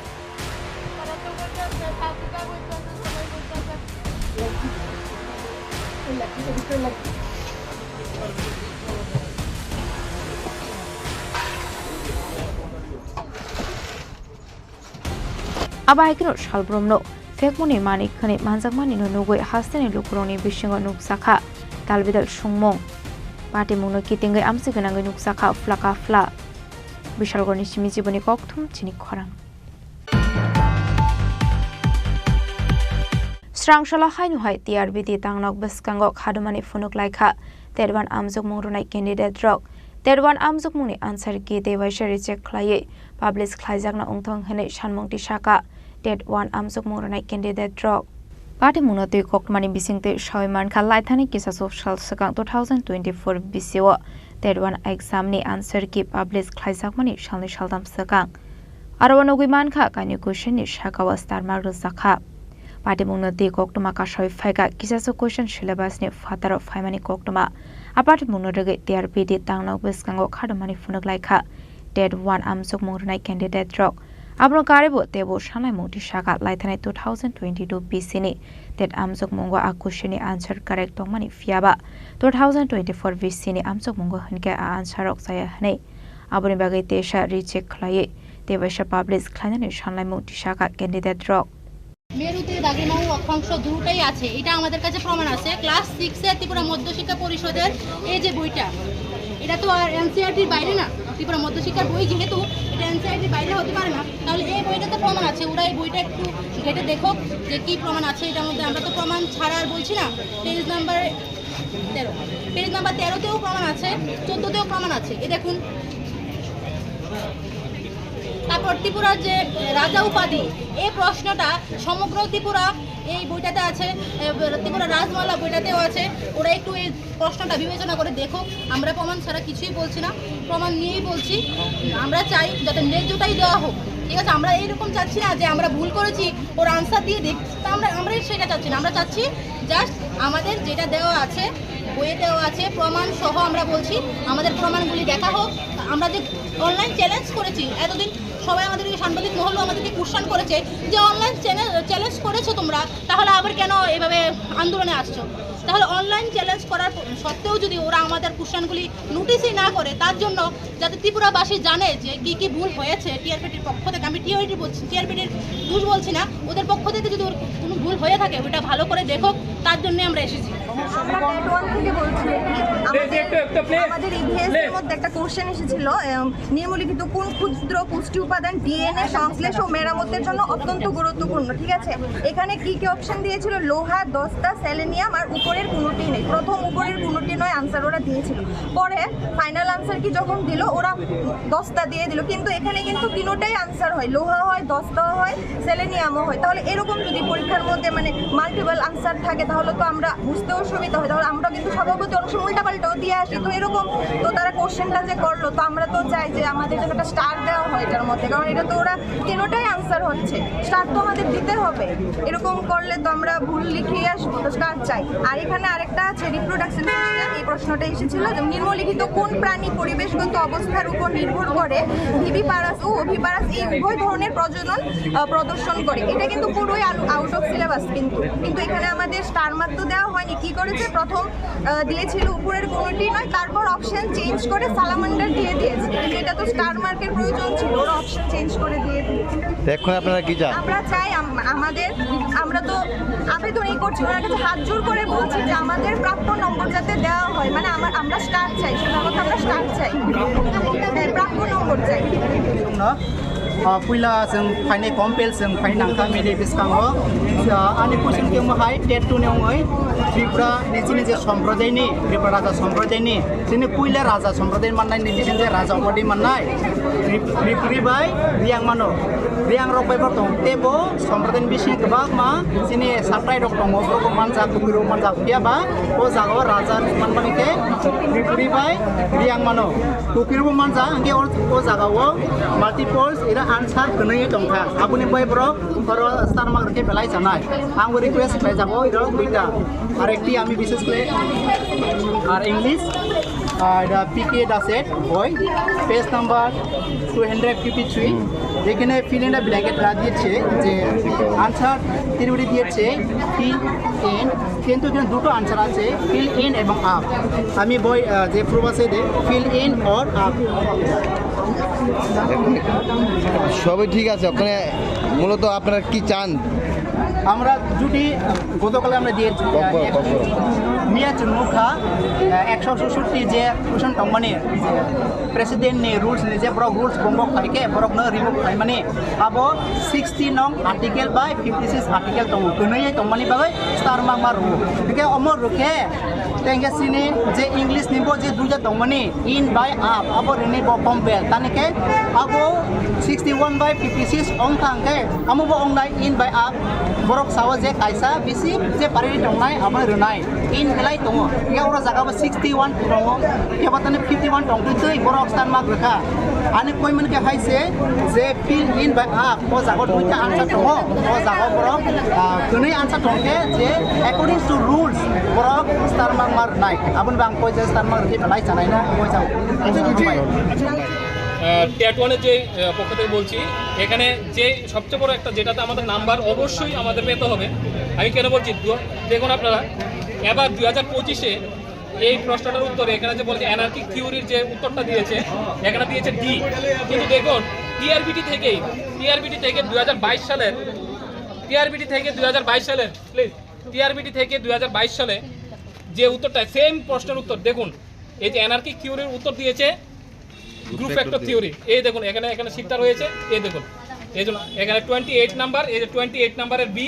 Abo hai kheno salbrumno phekmungni mani khwnwi manjakmanino nugwi hasteni lukurokni bisingo nukjakha dalbidal sungmung. Patimungno kitingwi amchwi gwnangwi nukjakha phlaka phla. Bishalgarhni simi jiboni kokthum chini khorang. Srangsola haino hai T R B T tangnok bwskango khadumani phunuk laikha TET one amjokmung rwnai candidate rok. TET one amjokmungni answer key tei waisa reject khlaiwi publish khlaijakna wngthong hwnwi sanmung tisakha TET one amjokmung rwnai candidate rok. Patimungno twi koktwmani bisingtwi sawi mankha, laithani kisa sop sal swkang two thousand twenty-four bisio TET one exam ni answer key publish khlaijakmani salni saltham swkang. Aro o nugwi mankha, kainwi question ni sakao star mark rwjakha. Patimungno twi koktwma kasawi phaikha, kisasa question syllabus ni phataro phaimani koktwma. A patimungno rwgwi T R B T tangnok bwskango khadumani phunuk laikha TET one amjokmung rwnai candidate rok. Abono karwibo teibo sanlaimung tisakha laithanai two thousand twenty-two B C ni tet amjokmungo a question ni answer correct tongmani phiyaba two thousand twenty-four B C ni amjokmungo hinkhe a answer rok chaya hwnwi. Aboni bagwi teisa recheck khlaiwi tei waisa publish khlainani sanlaimung tisakha candidate rok. মেরুতে দাগিমা ও অক্ষাংশ দুটোই আছে, এটা আমাদের কাছে প্রমাণ আছে। ক্লাস সিক্সে ত্রিপুরা মধ্যশিক্ষা পরিষদের এই যে বইটা, এটা তো আর এনসিইআরটির বাইরে না, ত্রিপুরা মধ্যশিক্ষার বই যেহেতু, এটা এনসিইআরটির বাইরে হতে পারে না। তাহলে এই বইটাতে প্রমাণ আছে, ওরা এই বইটা একটু ঘেটে দেখো যে কি প্রমাণ আছে এটার মধ্যে। আমরা তো প্রমাণ ছাড়া আর বলছি না। পেজ নাম্বার তেরো, পেজ নাম্বার তেরোতেও প্রমাণ আছে, চোদ্দতেও প্রমাণ আছে। এ দেখুন, তারপর ত্রিপুরার যে রাজা উপাধি, এই প্রশ্নটা সমগ্র ত্রিপুরা এই বইটাতে আছে। এ, ত্রিপুরা রাজমালা বইটাতেও আছে। ওরা একটু এই প্রশ্নটা বিবেচনা করে দেখুক। আমরা প্রমাণ ছাড়া কিছুই বলছি না, প্রমাণ নিয়েই বলছি। আমরা চাই যাতে ন্যায্যতাই দেওয়া হোক, ঠিক আছে? আমরা এইরকম চাচ্ছি না যে আমরা ভুল করেছি, ওরা আনসার দিয়ে দিক, তা আমরা, আমরা সেটা চাচ্ছি না। আমরা চাচ্ছি জাস্ট আমাদের যেটা দেওয়া আছে, বইয়ে দেওয়া আছে, প্রমাণ সহ আমরা বলছি, আমাদের প্রমাণগুলি দেখা হোক। আমরা যে অনলাইন চ্যালেঞ্জ করেছি এতদিন, সবাই আমাদেরকে, সাংবাদিক মহলও আমাদেরকে কোশ্চেন করেছে যে অনলাইন চ্যালেঞ্জ করেছো তোমরা, তাহলে আবার কেন এভাবে আন্দোলনে আসছো? তাহলে অনলাইন চ্যালেঞ্জ করার সত্ত্বেও যদি ওরা আমাদের কোশ্চেনগুলি নোটিশই না করে, তার জন্য যাতে ত্রিপুরাবাসী জানে যে কি কি ভুল হয়েছে টিআরপিটির পক্ষ থেকে, আমি টিআরপিটি বলছি, টিআরপিটির দোষ বলছি না, ওদের পক্ষ থেকে যদি ওর কোনো ভুল হয়ে থাকে ওটা ভালো করে দেখো, তার জন্য আমরা এসেছি। আমরা টেট ওয়ান থেকে বলছি। আমাদের, আমাদের ইভিএস এর মধ্যে একটা কোশ্চেন এসেছিল, এম, নিম্নলিখিত কোন ক্ষুদ্র পুষ্টি উপাদান ডিএনএ সংশ্লেষ ও মেরামতের জন্য অত্যন্ত গুরুত্বপূর্ণ, ঠিক আছে? এখানে কি কি অপশন দিয়েছিল? লোহা, দস্তা, সেলেনিয়াম আর উপরের কোনোটি নেই। প্রথম উপরের কোনোটি নয় আনসার ওরা দিয়েছিল। পরে ফাইনাল আনসার কি যখন দিল, ওরা দস্তা দিয়ে দিল, কিন্তু এখানে কিন্তু তিনোটাই আনসার হয়, লোহা হয়, দস্তা হয়, সেলেনিয়ামও হয়। তাহলে এরকম যদি পরীক্ষার মধ্যে মানে মাল্টিপল আনসার থাকে, তাহলে তো আমরা বুঝতেও সুবিধা হয়। তাহলে আমরা কিন্তু সভাপতি অনেক সময় উল্টাপাল্টাও দিয়ে আসি, তো এরকম তো তারা কোশ্চেনটা যে করলো, তো আমরা তো চাই যে আমাদের জন্য একটা স্টার দেওয়া হয় এটার মধ্যে, কারণ এটা তো ওরা তিনোটাই আনসার হচ্ছে, স্টার তো আমাদের দিতে হবে। এরকম করলে তো আমরা ভুল লিখেই আসবো, তো স্টার চাই। আর এখানে আরেকটা আছে রিপ্রোডাকশন সিস্টেম, এই প্রশ্নটা এসেছিল যে নিম্নলিখিত কোন প্রাণী পরিবেশগত অবস্থার উপর নির্ভর করে ভিভিপারাস ও ওভিপারাস এই উভয় ধরনের প্রজনন আহ, প্রদর্শন করে। এটা কিন্তু পুরোই আউট অফ সিলেবাস, কিন্তু কিন্তু এখানে আমাদের স্টার মার্ক তো দেওয়া হয়নি। কি করেছে, প্রথম আহ, দিয়েছিল উপরের কোনোটি নয়, তারপর অপশন চেঞ্জ করে সালামান্ডার দিয়ে দিয়েছে, কিন্তু এটা তো স্টার মার্কের প্রয়োজন ছিল, ওরা অপশন চেঞ্জ করে দিয়ে দিয়েছে। এখন আপনারা কি চান? আমরা চাই আম- আমাদের, আমরা তো আবেদনই করছি, ওনার কাছে হাত জোর করে বলছি যে আমাদের প্রাপ্য নম্বর যাতে দেওয়া হয়, মানে আমার, আমরা স্টার চাই, শুধু আমরা স্টার চাই, হ্যাঁ, প্রাপ্য নম্বর চাই। Sung no, ah, puila sung phainai compel sung phai nangkha mili bwskango. Ah, ani question khe mo hai tet two ni wngwi Tripura ni chini je somprodai ni, Tripura raja somprodai ni, chini puila raja somprodai mannai ni chini je raja upadhi mannai, Trip-, Tripuri bai Riang mano. Riang rok bai bo tong tebo somprodai ni bisingo kwbangma chini satrai rok tongo, borok manjak, kuphur rok manjak, phiya ba o jaga o raja manmani khe Tripuri bai Riang mano. Kukirbo manja, hingke o, o jaga o multiples ira answer kwnwi tongkha. Aboni bai borok oro star mark rwkhe belai chanai. Ang bo request khlai jago iro duita. Ar ekti ami bishes khle ar English, ah, ida P K Daset, boi, page number two hundred fifty-three. এখানে fill in the blanket রা দিয়েছে যে আনসার তিনটি দিয়েছে, fill in, কিন্তু এখানে দুটো আনসার আছে, ফিল ইন এবং আপ। আমি বই, আহ, যে প্রুফ আছে দে, ফিল ইন অর আপ। সবই ঠিক আছে, ওখানে মূলত আপনারা কি চান? আমরা যদি গতকাল আমরা দিয়েছি, কত, কত? মিয়া চুনমুখা, আহ, একশো চৌষট্টি যে কুশন টংমানি, প্রেসিডেন্ট নি রুলস নি যে বড় রুলস বঙ্গ খাইকে বড় নো রিমুভ খাইমানি, abo sixty nong article bai fifty six article tongo, kwnwi tongmani bagwi star mark ma rwo. Hingke omo rwkhe, tei hingke chini je English ni bo je duita tongmani, in bai up, abo rini bo compel. Tani khe abo sixty one bai fifty six ongkha hingke, amo bo ongnai in bai up. Borok sao je kaisa bisi je pari tongnai, abo rwnai. In belai tongo. Hingke oro jaga bo sixty one tongo. Kebo tani fifty one tongtwi twi borok star mark rwkha. Ani koi mankhe hai se je fill in bai up, o jaga duita answer tongo. O jaga borok, ah, kwnwi answer tongkhe je according to rules borok star mark ma rwnai. Aboni bang koi je star mark rwkhe belai chanai na koi jaga. TET ওয়ানের যে আহ, পক্ষ থেকে বলছি, এখানে যে সবচেয়ে বড় একটা, যেটাতে আমাদের নাম্বার অবশ্যই আমাদের পেতে হবে। আমি কেন বলছি, দু- দেখুন আপনারা, এবার দুই হাজার পঁচিশে এই প্রশ্নটার উত্তরে এখানে যে বলছে অ্যানার্কিক থিওরির যে উত্তরটা দিয়েছে, এখানে দিয়েছে ডি। কিন্তু দেখুন, টিআরবিটি থেকেই, টিআরবিটি থেকে দুই হাজার বাইশ সালের, টিআরবিটি থেকে দুই হাজার বাইশ সালের, প্লিজ, টিআরবিটি থেকে দুই হাজার বাইশ সালে যে উত্তরটা, সেম প্রশ্নের উত্তর দেখুন, এই যে অ্যানার্কিক থিওরির উত্তর দিয়েছে গ্রুপ ফ্যাক্টর থিওরি। এই দেখুন, এখানে এখানে শিটটা রয়েছে, এই দেখুন, এই জন্য এখানে টোয়েন্টি এইট নাম্বার, এই যে টোয়েন্টি এইট নাম্বারের বি,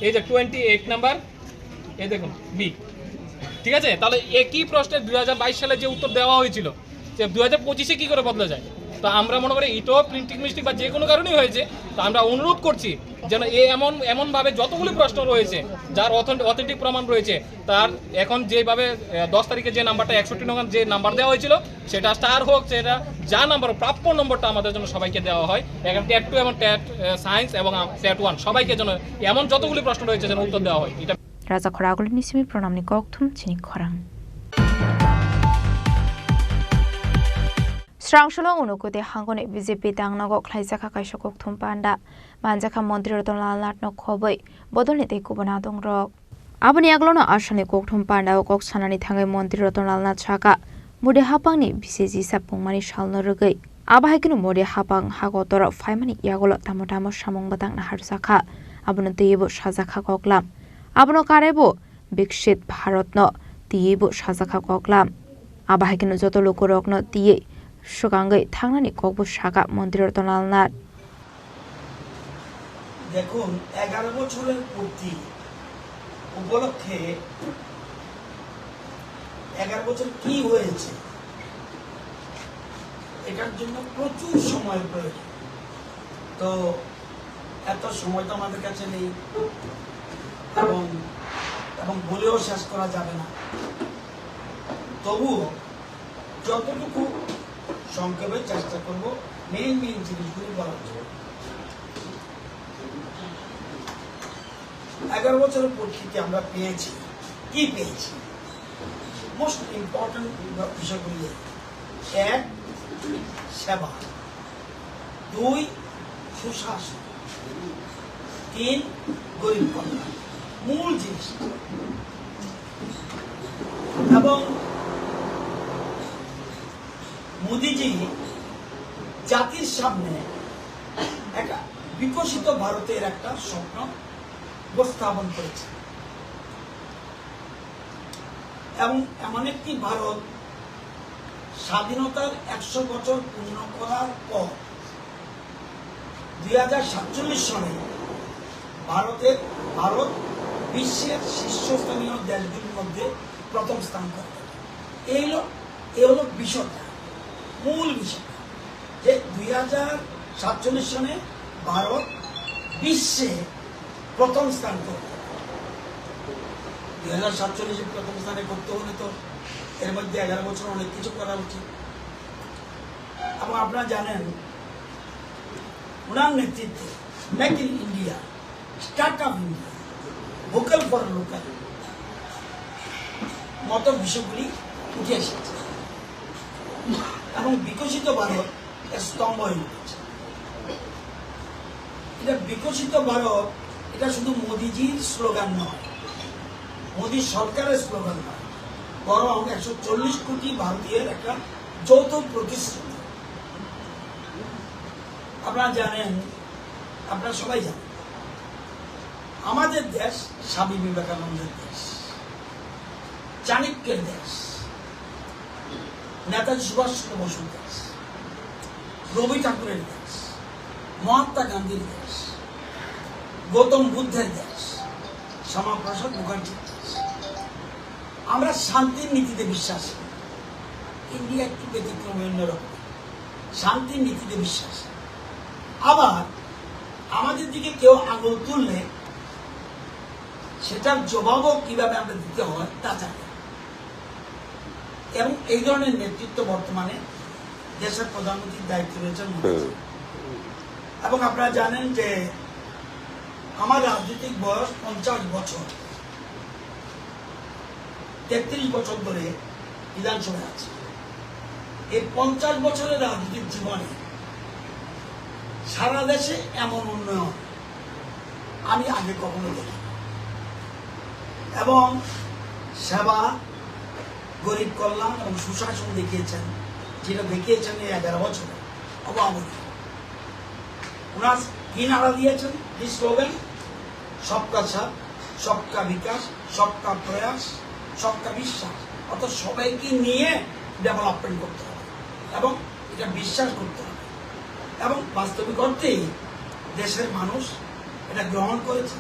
এই যে টোয়েন্টি এইট নাম্বার, এই দেখুন, বি। ঠিক আছে, তাহলে একই প্রশ্নে দুই হাজার বাইশ সালে যে উত্তর দেওয়া হয়েছিল, যে দুই হাজার পঁচিশে কী করে বদলে যায়? তো আমরা মনে করি এটাও প্রিন্টিং মিস্টেক বা যে কোনো কারণেই হয়েছে। তো আমরা অনুরোধ করছি যেন এ এমন এমনভাবে যতগুলি প্রশ্ন রয়েছে, যার অথেন্টিক প্রমাণ রয়েছে, তার এখন যেভাবে আহ, দশ তারিখে যে নাম্বারটা একষট্টি নং যে নাম্বার দেওয়া হয়েছিল, সেটা স্টার হোক, সেটা যা নাম্বার, প্রাপ্য নম্বরটা আমাদের জন্য সবাইকে দেওয়া হয়। এখন টেট টু এবং টেট সায়েন্স এবং টেট ওয়ান সবাইকে যেন এমন যতগুলি প্রশ্ন রয়েছে যেন উত্তর দেওয়া হয়। এটা Raja Khoragulini simi pranamni kokthum chini khorang. Srangsulo unukute hangoni B J P tangnogo khlaijakha kaisa kokthum panda. Manjakha Montri Ratan Lal Nathno khobwi bodolni tei kubun adongrok. Aboni aglono Asamni kokthum pandao kok sanani thangwi Montri Ratan Lal Nath saka, Modi hapangni bisi jisa pungmani salno rwgwi. Abo hai kheno Modi hapang ha kotora phaimani yagulo tamo tamo samung bwtang naharjakha. Abono twiwi bo sajakha koklam. Abono karaibo Viksit Bharatno twiwi bo sajakha koklam. Abo hai kheno joto lukurokno twiwi swkangwi thangnani kokbo saka Montri Ratan Lal Nath. দেখুন, এগারো বছরের পূর্তি উপলক্ষে এগারো বছর কি হয়েছে, এটার জন্য প্রচুর সময় প্রয়োজন। তো এত সময় তো আমাদের কাছে নেই, এবং এবং বলেও শেষ করা যাবে না। তবুও যতটুকু সংক্ষেপে চেষ্টা করব মেইন মেইন জিনিসগুলি বলার জন্য। এগারো বছরের পরিস্থিতি আমরা পেয়েছি, কি পেয়েছি? মোস্ট ইম্পর্টেন্ট বিষয়গুলি, এক, সেবা, দুই, সুশাসন, তিন, গরিব কল্যাণ। মূল জিনিস। এবং মোদিজি জাতির সামনে একটা বিকশিত ভারতের একটা স্বপ্ন উপস্থাপন করেছে। এবং এমন একটি ভারত স্বাধীনতার একশো বছর পূর্ণ করার পর দুই হাজার সাতচল্লিশ সনে ভারতের ভারত বিশ্বের শীর্ষস্থানীয় দেশগুলির মধ্যে প্রথম স্থান করে। এই হলো এই হলো বিষয়টা, মূল বিষয়টা, যে দুই হাজার সাতচল্লিশ সনে ভারত বিশ্বে প্রথম স্থান করবে। দুই হাজার সাতচল্লিশে প্রথম স্থানে করতে হলে তো এর মধ্যে এগারো বছর অনেক কিছু করা উচিত। এবং আপনারা জানেন, ওনার নেতৃত্বে make in India, start up India, vocal for local মতো বিষয়গুলি উঠে এসেছে এবং বিকশিত ভারত এর স্তম্ভ হয়ে উঠেছে। এটা বিকশিত ভারত, এটা শুধু মোদিজির স্লোগান নয়, মোদি সরকারের স্লোগান নয়, বরং একশো চল্লিশ কোটি ভারতীয়ের একটা যৌথ প্রতিশ্রুতি। আপনারা জানেন, আপনারা সবাই জানেন, আমাদের দেশ স্বামী বিবেকানন্দের দেশ, চাণক্যের দেশ, নেতাজি সুভাষ চন্দ্র বসুর দেশ, রবি ঠাকুরের দেশ, মহাত্মা গান্ধীর দেশ, গৌতম বুদ্ধের দেশ, শ্যামাপ্রসাদ মুখার্জির দেশ। আমরা শান্তির নীতিতে বিশ্বাসী। ইন্ডিয়া একটু ব্যতিক্রমী, অন্যরকম। শান্তির নীতিতে বিশ্বাসী। আবার আমাদের দিকে কেউ আঙুল তুললে সেটার জবাবও কিভাবে আমরা দিতে হয় তা জানে। এবং এই ধরনের নেতৃত্ব বর্তমানে দেশের প্রধানমন্ত্রীর দায়িত্বে রয়েছেন মোদী। হুম। এবং আপনারা জানেন যে আমার রাজনৈতিক বয়স পঞ্চাশ বছর, তেত্রিশ বছর ধরে বিধানসভায় আছি। এই পঞ্চাশ বছরের রাজনৈতিক জীবনে সারা দেশে এমন উন্নয়ন আমি আগে কখনো দেখিনি। এবং সেবা, গরিব কল্যাণ এবং সুশাসন দেখিয়েছেন, যেটা দেখিয়েছেন এই এগারো বছরে, অভাবনীয়। ওনার কি নারা দিয়েছেন, কি স্লোগান? সবকা সাথ, সবকা বিকাশ, সবকা প্রয়াস, সবকা বিশ্বাস। অর্থাৎ সবাইকে নিয়ে ডেভেলপমেন্ট করতে হবে এবং এটা বিশ্বাস করতে হবে। এবং বাস্তবিক অর্থেই দেশের মানুষ এটা গ্রহণ করেছে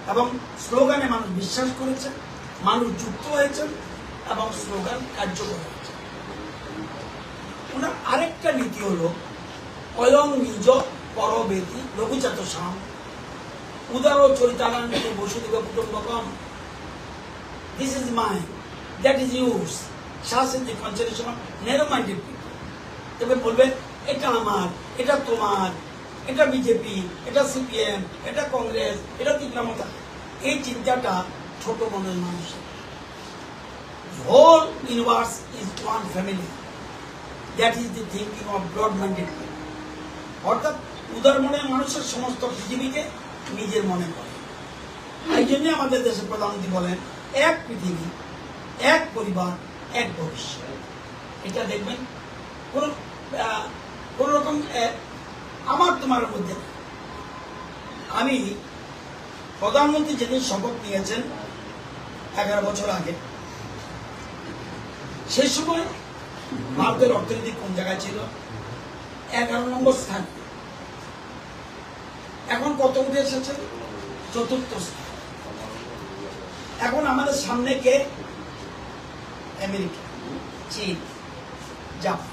এবং স্লোগানে মানুষ বিশ্বাস করেছে, মানুষ যুক্ত হয়েছেন এবং স্লোগান কার্যকর হয়েছে। ওনার আরেকটা নীতি হলো, "অয়ং নিজ পর বেতি লঘুচাতসাম, উদার চরিতানাং বসুদেব কুটুম্বকম।" This is mine, that is yours. Such is the consolation of narrow-minded people. তবে বলবে, "এটা আমার, এটা তোমার, এটা বিজেপি, এটা সিপিএম, এটা কংগ্রেস, এটা তিপ্রা মথা।" এই চিন্তাটা ছোট মনের মানুষের। Whole universe is one family. That is the thinking of broad-minded people. অর্থাৎ উদার মনের মানুষের সমস্ত পৃথিবীকে নিজের মনে করে। এই জন্য আমাদের দেশের প্রধানমন্ত্রী বলেন, "এক পৃথিবী, এক পরিবার, এক ভবিষ্যৎ।" এটা দেখবেন, কোনো, আহ, কোনো রকম, আহ, আমার তোমার মধ্যে নেই। আমি প্রধানমন্ত্রী যেদিন শপথ নিয়েছেন এগারো বছর আগে, সেই সময় ভারতের অর্থনীতি কোন জায়গায় ছিল? এগারো নম্বর স্থান। এখন কত উঠে এসেছে? চতুর্থ স্থান। এখন আমাদের সামনে কে? আমেরিকা, চীন, জাপান।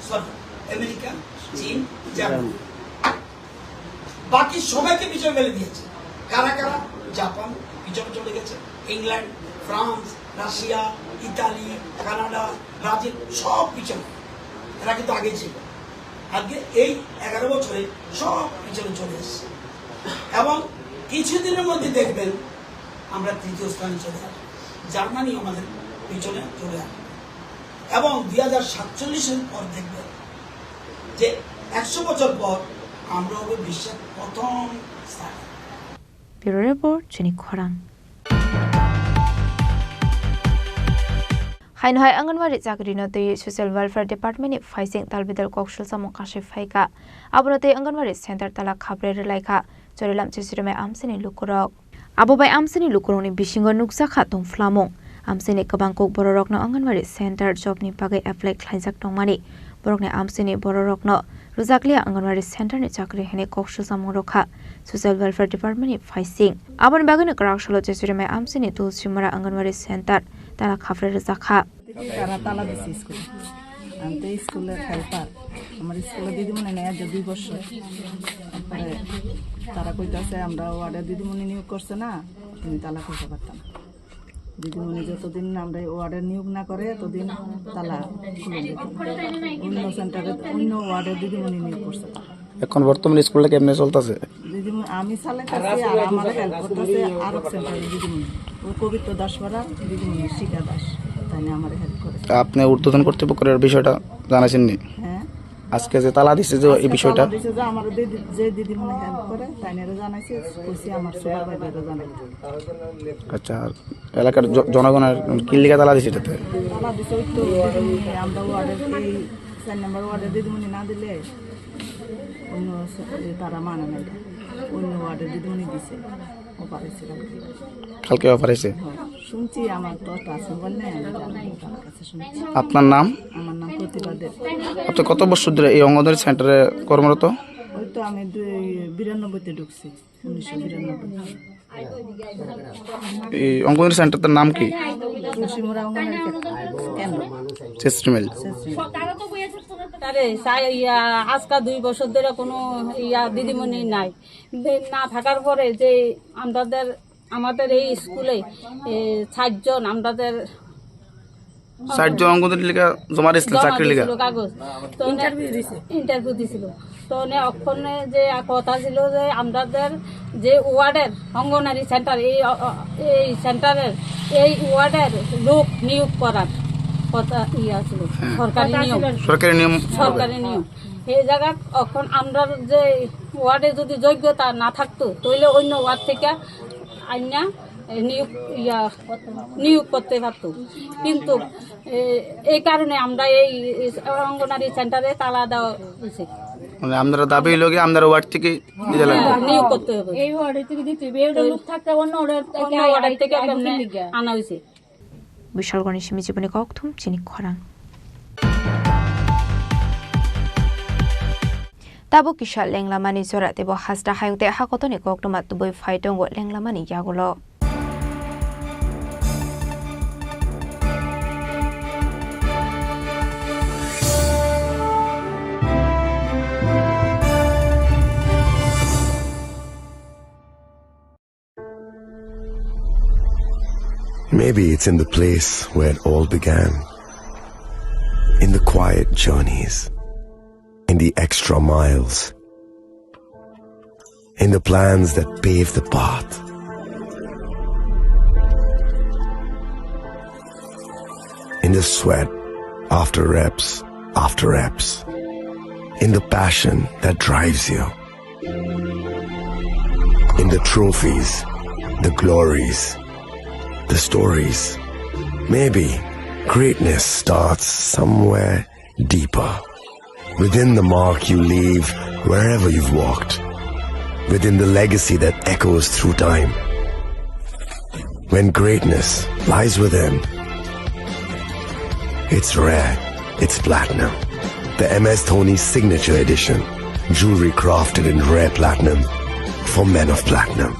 সরি, আমেরিকা, চীন, জাপান। বাকি সবাইকে পিছনে ফেলে দিয়েছে। কারা কারা? জাপান পিছনে চলে গেছে, England, France, Russia, Italy, Canada, Brazil, সব পিছনে। এরা কিন্তু আগে ছিল। আজকে এই এগারো বছরে সব পিছনে চলে এসেছে। এবং কিছুদিনের মধ্যে দেখবেন আমরা তৃতীয় স্থানে চলে আসবো, জার্মানি আমাদের পিছনে চলে আসবে। এবং দুই হাজার সাতচল্লিশের পর দেখবেন যে একশো বছর পর আমরা হবে বিশ্বের প্রথম স্থানে। Bureau Report, Chini Khorang. Haino hai Anganwadi chakri no twi Social Welfare Department ni phaising talbidal kok sulsamung kasui phaikha. Abono twi Anganwadi center tala khabre rwlaikha Chorilam Chisurimai amsini lukurok. Abo bai amsini lukurokni bisingo nukjakha tongphlamung. Amsini kwbang kok bororokno Anganwadi center job ni bagwi apply khlaijak tongmani. Borokni amsini bororokno rwjakliya Anganwadi center ni chakri hinwi kok sulsamung rwkha Social Welfare Department ni phaising. Aboni bagwino kwrak salo Chisurimai amsini Tulsimura Anganwadi center tala khabre rwjakha. Tara tala dise school. Ante school-er helper. Amar school-er didimoni nai ajo dui bochor. Tarpore tara koitase, "Amra ward-er didimoni niyog korche na, tumi tala khulta parta na." Didimoni jotodin amra ward-er niyog na kore, totodin tala khulon de. Onno center-e, onno ward-er didimoni niyog korche tara. এখন বর্তমানে স্কুলটা কেমনে চলতেছে? দিদিমণি, আমি চালাইতেছি আর আমার হেল্প করতেছে আরক সেন্টারের দিদিমণি। ও পবিত্র দাসপাড়া দিদিমণি, শিখা দাস, তাই নিয়ে আমার হেল্প করে। আপনি ঊর্ধ্বতন কর্তৃপক্ষের বিষয়টা জানাইছেন নি? হ্যাঁ। আজকে যে তালা দিছে যে এই আজকে বিষয়টা? তালা দিছে যে আমার দিদি-, যে দিদিমণি হেল্প করে, তাই নিয়ে জানাইছি, কইছি আমার সুপারভাইজারও জানাই। আচ্ছা, আর এলাকার জ-, জনগণের কি লিগা তালা দিছে এটাতে? তালা দিছে ওই তো দিদিমণি, আমরা ওয়ার্ডের এই চার নম্বর ওয়ার্ডের দিদিমণি না দিলে অন্য স-, এ, তারা মানে না এটা। অন্য ওয়ার্ডের দিদিমণি দিছে। অফার হয়েছে কালকে। কালকে অফার হয়েছে? হ্যাঁ, শুনছি, আমার তো ট্রান্সফার নেই, আমি জানি না, তার কাছে শুনছি। আপনার নাম? আমার নাম প্রতিভা দেব। আপনি কত বছর ধরে এই অঙ্গনওয়াড়ি সেন্টারে কর্মরত? ওই তো আমি দুই, বিরানব্বইতে ঢুকছি, উনিশশো বিরানব্বই। এই অঙ্গনওয়াড়ি সেন্টারটার নাম কি? তুলসীমুড়া অঙ্গনওয়াড়ি কেন্দ্র। চেস্ট্রিমেল। তারে চাই ইয়া, আজকা দুই বছর ধরে কোনো ইয়া দিদিমণি নাই। দে-, না থাকার পরে যে আমাদের, আমাদের এই স্কুলে, এ, চারজন আমাদের ষাট জন অঙ্গনওয়াড়ি লেখা জমা দিছিল, জমা চাকরি লেখা। দিছিল কাগজ। তো নে-, ইন্টারভিউ দিছে। ইন্টারভিউ দিছিল। তো নে অক্ষণে যে কথা ছিল যে আমাদের যে ওয়ার্ডের অঙ্গনারী সেন্টার, এই অ-, অ-, এই সেন্টারের, এই ওয়ার্ডের লোক নিয়োগ করার। কথা ইয়ে আছিল, হ্যাঁ। সরকারি নিয়ম। সরকারি নিয়ম। সরকারি নিয়ম। এই জায়গা এখন আমরা যে ওয়ার্ডে যদি যোগ্যতা না থাকতো, তাহলে অন্য ওয়ার্ড থেকে আইনা নিয়োগ, ইয়া, নিয়োগ করতে পারতো। কিন্তু, এ, এই কারণে আমরা এই অঙ্গনারী সেন্টারে তালা দেওয়া হয়েছে। মানে আপনারা দাবি হইলো কি আপনারা ওয়ার্ড থেকে দিতে লাগবে? হ্যাঁ, নিয়োগ করতে হবে। এই ওয়ার্ড থেকে দিতে হবে। এটা লোক থাকতে অন্য ওয়ার্ড থেকে অন্য ওয়ার্ড থেকে আনা হয়েছে। Bishalgarhni simi chiboni kokthum chini khorang. Tabuk kisa lenglamani jora teibo hasta hayung tei hakotoni koktwma tubui phai tongo lenglamani yagulo. Maybe it's in the place where it all began. In the quiet journeys. In the extra miles. In the plans that pave the path. In the sweat after reps after reps. In the passion that drives you. In the trophies, the glories, the stories. Maybe greatness starts somewhere deeper. Within the mark you leave wherever you've walked. Within the legacy that echoes through time. When greatness lies within, it's rare, it's platinum. The M S Dhoni Signature Edition. Jewelry crafted in rare platinum for men of platinum.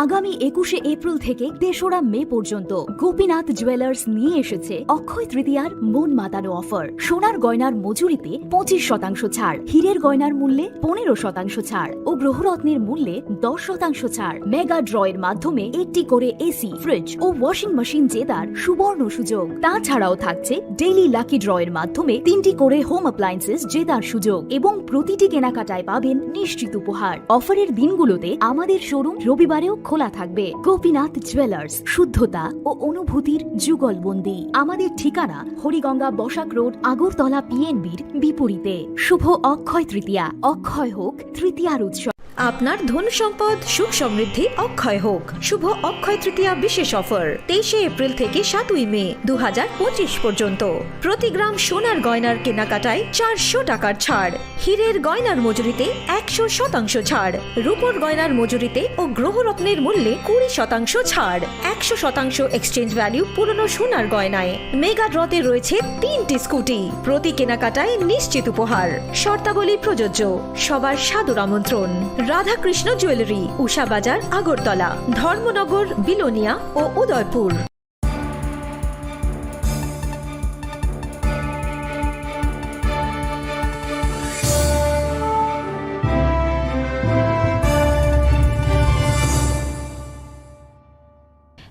আগামী একুশে এপ্রিল থেকে তেসরা মে পর্যন্ত গোপীনাথ জুয়েলার্স নিয়ে এসেছে অক্ষয় তৃতীয়ার মন মাতানো অফার। সোনার গয়নার মজুরিতে পঁচিশ শতাংশ ছাড়, হীরের গয়নার মূল্যে পনেরো শতাংশ ছাড় ও গ্রহরত্নের মূল্যে দশ শতাংশ ছাড়। মেগা ড্র এর মাধ্যমে একটি করে এসি, ফ্রিজ ও ওয়াশিং মেশিন জেতার সুবর্ণ সুযোগ। তাছাড়াও থাকছে ডেইলি লাকি ড্র এর মাধ্যমে তিনটি করে হোম অ্যাপ্লায়েন্সেস জেতার সুযোগ এবং প্রতিটি কেনাকাটায় পাবেন নিশ্চিত উপহার। অফারের দিনগুলোতে আমাদের শোরুম রবিবারেও খোলা থাকবে। গোপীনাথ জুয়েলার্স, শুদ্ধতা ও অনুভূতির যুগলবন্দি। আমাদের ঠিকানা হরিগঙ্গা বসাক রোড, আগরতলা পিএনবির বিপরীতে। শুভ অক্ষয় তৃতীয়া, অক্ষয় হোক তৃতীয়ার উৎসব। আপনার ধন সম্পদ সুখ সমৃদ্ধি অক্ষয় হোক। শুভ অক্ষয় তৃতীয়া বিশেষ অফার, তেইশে এপ্রিল থেকে সাতই মে দু হাজার পঁচিশ পর্যন্ত। প্রতি গ্রাম সোনার গয়নার কেনাকাটায় চারশো টাকার ছাড়, হীরের গয়নার মজুরিতে একশো শতাংশ ছাড়, রূপোর গয়নার মজুরিতে ও গ্রহরত্নের মূল্যে কুড়ি শতাংশ ছাড়, একশো শতাংশ এক্সচেঞ্জ ভ্যালু পুরনো সোনার গয়নায়। মেগা ড্রতে রয়েছে তিনটি স্কুটি, প্রতি কেনাকাটায় নিশ্চিত উপহার। শর্তাবলী প্রযোজ্য। সবার সাদর আমন্ত্রণ। রাধাকৃষ্ণ জুয়েলারি, উষা বাজার, আগরতলা, ধর্মনগর, বিলোনিয়া ও Udaipur.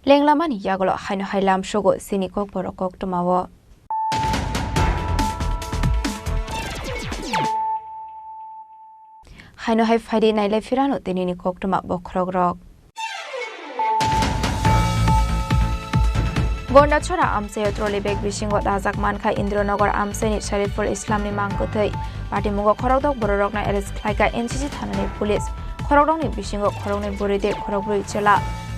Lenglamani yagulo haino hai lamsogo chini kokborok koktwmao. Haino hai phaidi nailai phirano tinini koktwma bokhorokrok. Gondachora amchaio trolley bag bisingo dajak mankha Indranagar amchaini Shariful Islamni mangkwthwi. Patimungo khorokdok bororokno arrest khlaikha N C C thanani police. Khorokdokni bisingo khoroknwi bwrwi tei khorokbrwi chwla.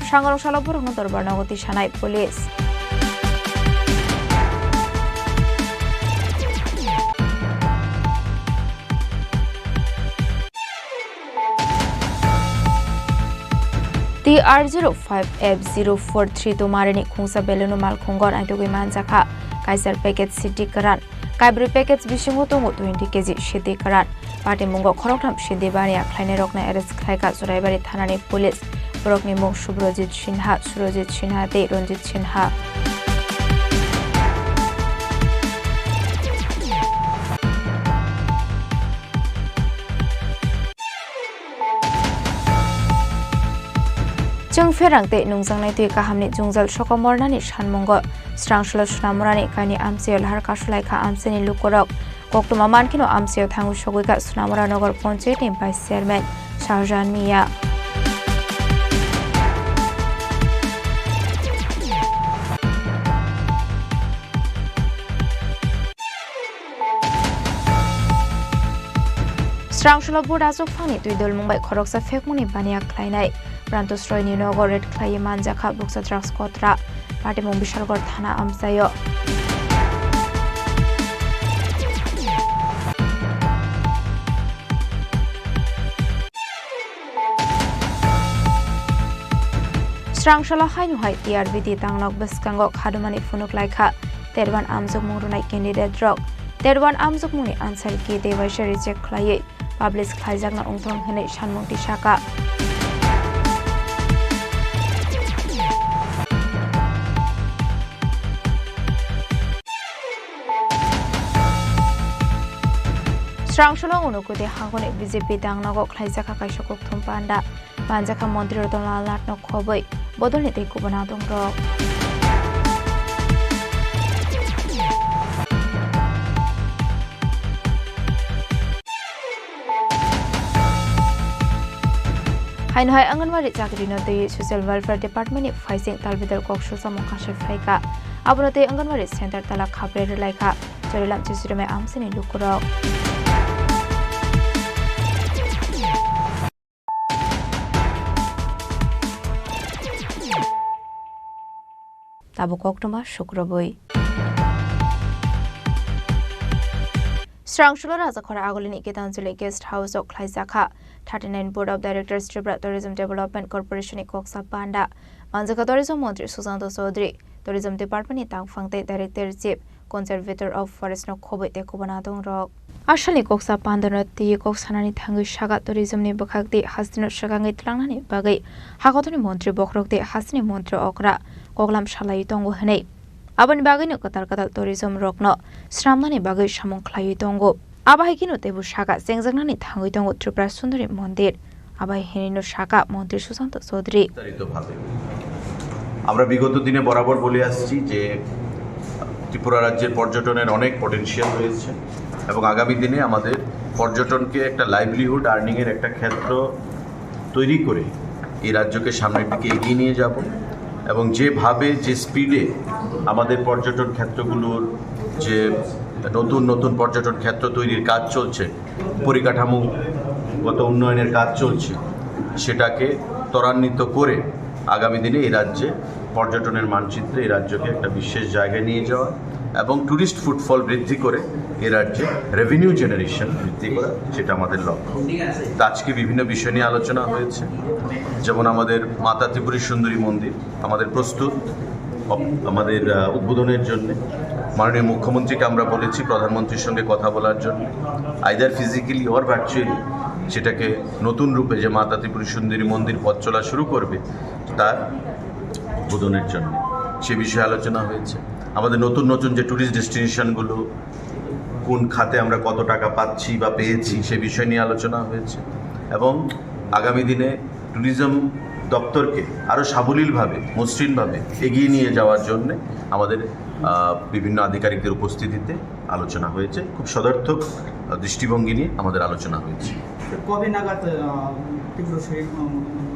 Sangrok salo borokno dorbar nogo tisanai police. T R zero five F zero four three Tomarini khungsa balloon-o malkhungo naitugwi manjakha. Kaisa packet C D kwran. Kaibrwi package bisingo tongo twenty K G sidi kwran. Patimungo khoroktham sidi baniya khlainairokno arrest khlaikha Churaibari thanani police. Borokni mung Subrojit Sinha, Surojit Sinha tei Ranjit Sinha. Chwng pherang tei nungjaknai twi kahamni jwngjal sokomornani sanmungo Srangsolo Sonamurani kaini amchaio lahar kasulaikha amchaini lukurok. Koktwma mankheno amchaio thangwi sogwikha Sonamura Nogor Panchayatni Vice Chairman Shahjahan Miya. Srangsolo bo rajwkphangni twi dulmung bai khoroksa phekmungni baniya khlainai. Prantosroyni nogo raid khlaiwi manjakha bukcha drugs kotra. Patimung Bishalgarh thana amchaio. Srangsolo haino hai T R B D tangnok bwskango khadumani phunuk laikha Terwan amjokmung rwnai candidate rok. Terwan amjokmungni answer key tei waisa reject khlaiwi publish khlaijakna wngthong hwnwi sanmung tisaka. Srangsolo Unakoti hangoni B J P tangnogo khlaijakha kaisa kokthum panda. Manjakha Montri Ratan Lal Nathno khobwi bodolni tei kubun adongrok. Haino hai Anganwadi chakrino twi Social Welfare Department ni phaising talbidal kok susamung kasui phaikha. Abono twi Anganwadi center tala khabre rwlaikha. Chorilam Chisurimai amsini lukurok. Tabuk koktwma sukrobwi. Srangsolo Rajakhora Agulini Gitanjali Guest House o khlaijakha thirty nine Board of Directors Tripura Tourism Development Corporation ni koksa panda. Manjakha Tourism Montri Sushanta Chaudhary, Tourism Department ni tangphang tei Director Chief Conservator of Forest no khobwi tei kubun adongrok. Asalni koksa pandano twi kok sanani thangwi saka tourism ni bwkhak tei hasteno swkangwi tlangnani bagwi hakotorni montri bokhorok tei hasteni montri okra koklam salaiwi tongo hwnwi. Aboni bagwino kwtal kwtal tourism rokno swnamnani bagwi samung khlaiwi tongo. Abo hai kheno teibo saka chengjaknani thangwi tongo Tripura Sundari Mondir. Abo hai hinwino saka Montri Sushanta Chaudhary. বিস্তারিতভাবে। আমরা বিগত দিনে বরাবর বলে আসছি যে ত্রিপুরা রাজ্যের পর্যটনের অনেক পটেনশিয়াল রয়েছে এবং আগামী দিনে আমাদের পর্যটনকে একটা লাইভলিহুড আর্নিংয়ের একটা ক্ষেত্র তৈরি করে এই রাজ্যকে সামনের দিকে এগিয়ে নিয়ে যাব এবং যেভাবে, যে স্পিডে আমাদের পর্যটন ক্ষেত্রগুলোর যে নতুন নতুন পর্যটন ক্ষেত্র তৈরির কাজ চলছে, পরিকাঠামোগত উন্নয়নের কাজ চলছে, সেটাকে ত্বরান্বিত করে আগামী দিনে এই রাজ্যে পর্যটনের মানচিত্রে এই রাজ্যকে একটা বিশেষ জায়গায় নিয়ে যাওয়া এবং টুরিস্ট ফুটফল বৃদ্ধি করে এ রাজ্যে রেভিনিউ জেনারেশন বৃদ্ধি করা, সেটা আমাদের লক্ষ্য। তো আজকে বিভিন্ন বিষয় নিয়ে আলোচনা হয়েছে, যেমন আমাদের মাতা ত্রিপুরী সুন্দরী মন্দির, আমাদের প্রস্তুত অপ-, আমাদের, আহ, উদ্বোধনের জন্য। মাননীয় মুখ্যমন্ত্রীকে আমরা বলেছি প্রধানমন্ত্রীর সঙ্গে কথা বলার জন্য, আইদার ফিজিক্যালি অর ভার্চুয়ালি সেটাকে নতুন রূপে যে মাতা ত্রিপুরী সুন্দরী মন্দির পথ চলা শুরু করবে তার উদ্বোধনের জন্য। সে বিষয়ে আলোচনা হয়েছে। আমাদের নতুন নতুন যে টুরিস্ট ডেস্টিনেশনগুলো, কোন খাতে আমরা কত টাকা পাচ্ছি বা পেয়েছি, সে বিষয় নিয়ে আলোচনা হয়েছে এবং আগামী দিনে ট্যুরিজম দপ্তরকে আরও সাবলীলভাবে, মসৃণভাবে এগিয়ে নিয়ে যাওয়ার জন্যে আমাদের, আহ, বিভিন্ন আধিকারিকদের উপস্থিতিতে আলোচনা হয়েছে। খুব সদর্থক, আহ, দৃষ্টিভঙ্গি নিয়ে আমাদের আলোচনা হয়েছে। কবে নাগাদ, আহ, ত্রিপুরা শরীর, উম,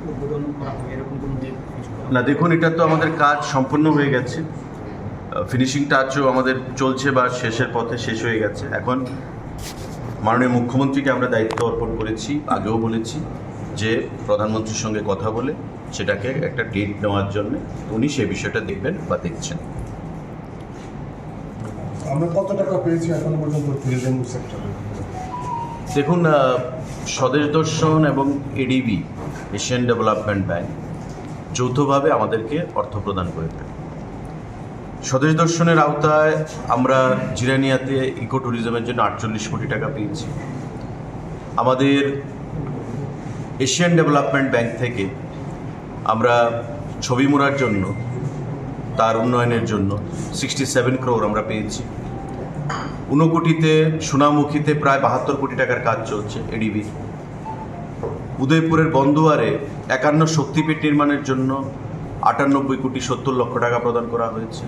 উদ্বোধন করা হবে, এরকম কোনো ডেট ফিক্সড করা? না, দেখুন, এটা তো আমাদের কাজ সম্পন্ন হয়ে গেছে। আহ, ফিনিশিং টাচও আমাদের চলছে বা শেষের পথে, শেষ হয়ে গেছে। এখন মাননীয় মুখ্যমন্ত্রীকে আমরা দায়িত্ব অর্পণ করেছি, আগেও বলেছি যে প্রধানমন্ত্রীর সঙ্গে কথা বলে সেটাকে একটা ডেট নেওয়ার জন্য উনি সেই বিষয়টা দেখবেন বা দেখছেন। আমরা কত টাকা পেয়েছি এখনো পর্যন্ত ট্যুরিজম সেক্টরে? দেখুন, আহ, স্বদেশ দর্শন এবং এডিবি, এশিয়ান ডেভেলপমেন্ট ব্যাংক, যৌথভাবে আমাদেরকে অর্থ প্রদান করে থাকে। স্বদেশ দর্শনের আওতায় আমরা জিরানিয়াতে ইকো ট্যুরিজমের জন্য আটচল্লিশ কোটি টাকা পেয়েছি। আমাদের এশিয়ান ডেভেলপমেন্ট ব্যাংক থেকে আমরা ছবিমুড়ার জন্য, তার উন্নয়নের জন্য সিক্সটি সেভেন ক্রোর আমরা পেয়েছি। ঊনকোটিতে সোনামুখীতে প্রায় বাহাত্তর কোটি টাকার কাজ চলছে এডিবি। উদয়পুরের বন্দুয়ারে একান্ন শক্তিপীঠ নির্মাণের জন্য আটানব্বই কোটি সত্তর লক্ষ টাকা প্রদান করা হয়েছে।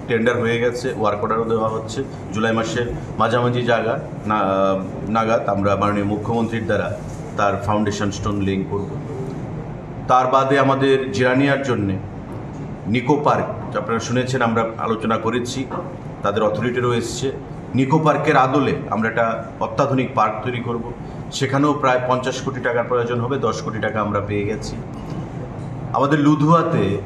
টেন্ডার হয়ে গেছে, ওয়ার্ক অর্ডারও দেওয়া হচ্ছে। জুলাই মাসের মাঝামাঝি জায়গা না-, নাগাদ আমরা মাননীয় মুখ্যমন্ত্রীর দ্বারা তার ফাউন্ডেশন স্টোন লেইং করব। তার বাদে আমাদের জিরানিয়ার জন্যে নিকো পার্ক, আপনারা শুনেছেন, আমরা আলোচনা করেছি, তাদের অথরিটিরও এসছে। নিকো পার্কের আদলে আমরা একটা অত্যাধুনিক পার্ক তৈরি করব। সেখানেও প্রায় পঞ্চাশ কোটি টাকার প্রয়োজন হবে, দশ কোটি টাকা আমরা পেয়ে গেছি। আমাদের লুধুয়াতে,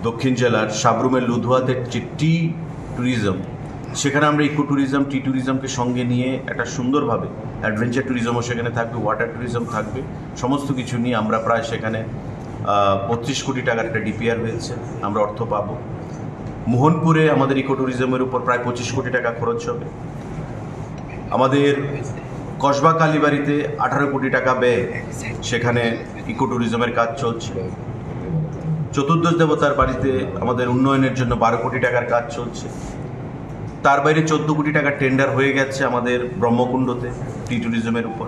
দক্ষিণ জেলার সাব্রুমের লুধুয়াতে যে টি ট্যুরিজম, সেখানে আমরা ইকো ট্যুরিজম, টি ট্যুরিজমকে সঙ্গে নিয়ে একটা সুন্দরভাবে অ্যাডভেঞ্চার ট্যুরিজমও সেখানে থাকবে, ওয়াটার ট্যুরিজম থাকবে, সমস্ত কিছু নিয়ে আমরা প্রায় সেখানে, আহ, বত্রিশ কোটি টাকার একটা ডিপিআর হয়েছে, আমরা অর্থ পাবো। মোহনপুরে আমাদের ইকো ট্যুরিজমের উপর প্রায় পঁচিশ কোটি টাকা খরচ হবে। আমাদের কসবা কালীবাড়িতে আঠারো কোটি টাকা ব্যয়, সেখানে ইকো ট্যুরিজমের কাজ চলছে। চতুর্দশ দেবতার বাড়িতে আমাদের উন্নয়নের জন্য বারো কোটি টাকার কাজ চলছে। তার বাইরে চোদ্দ কোটি টাকা টেন্ডার হয়ে গেছে আমাদের ব্রহ্মকুণ্ডতে টি ট্যুরিজমের উপর।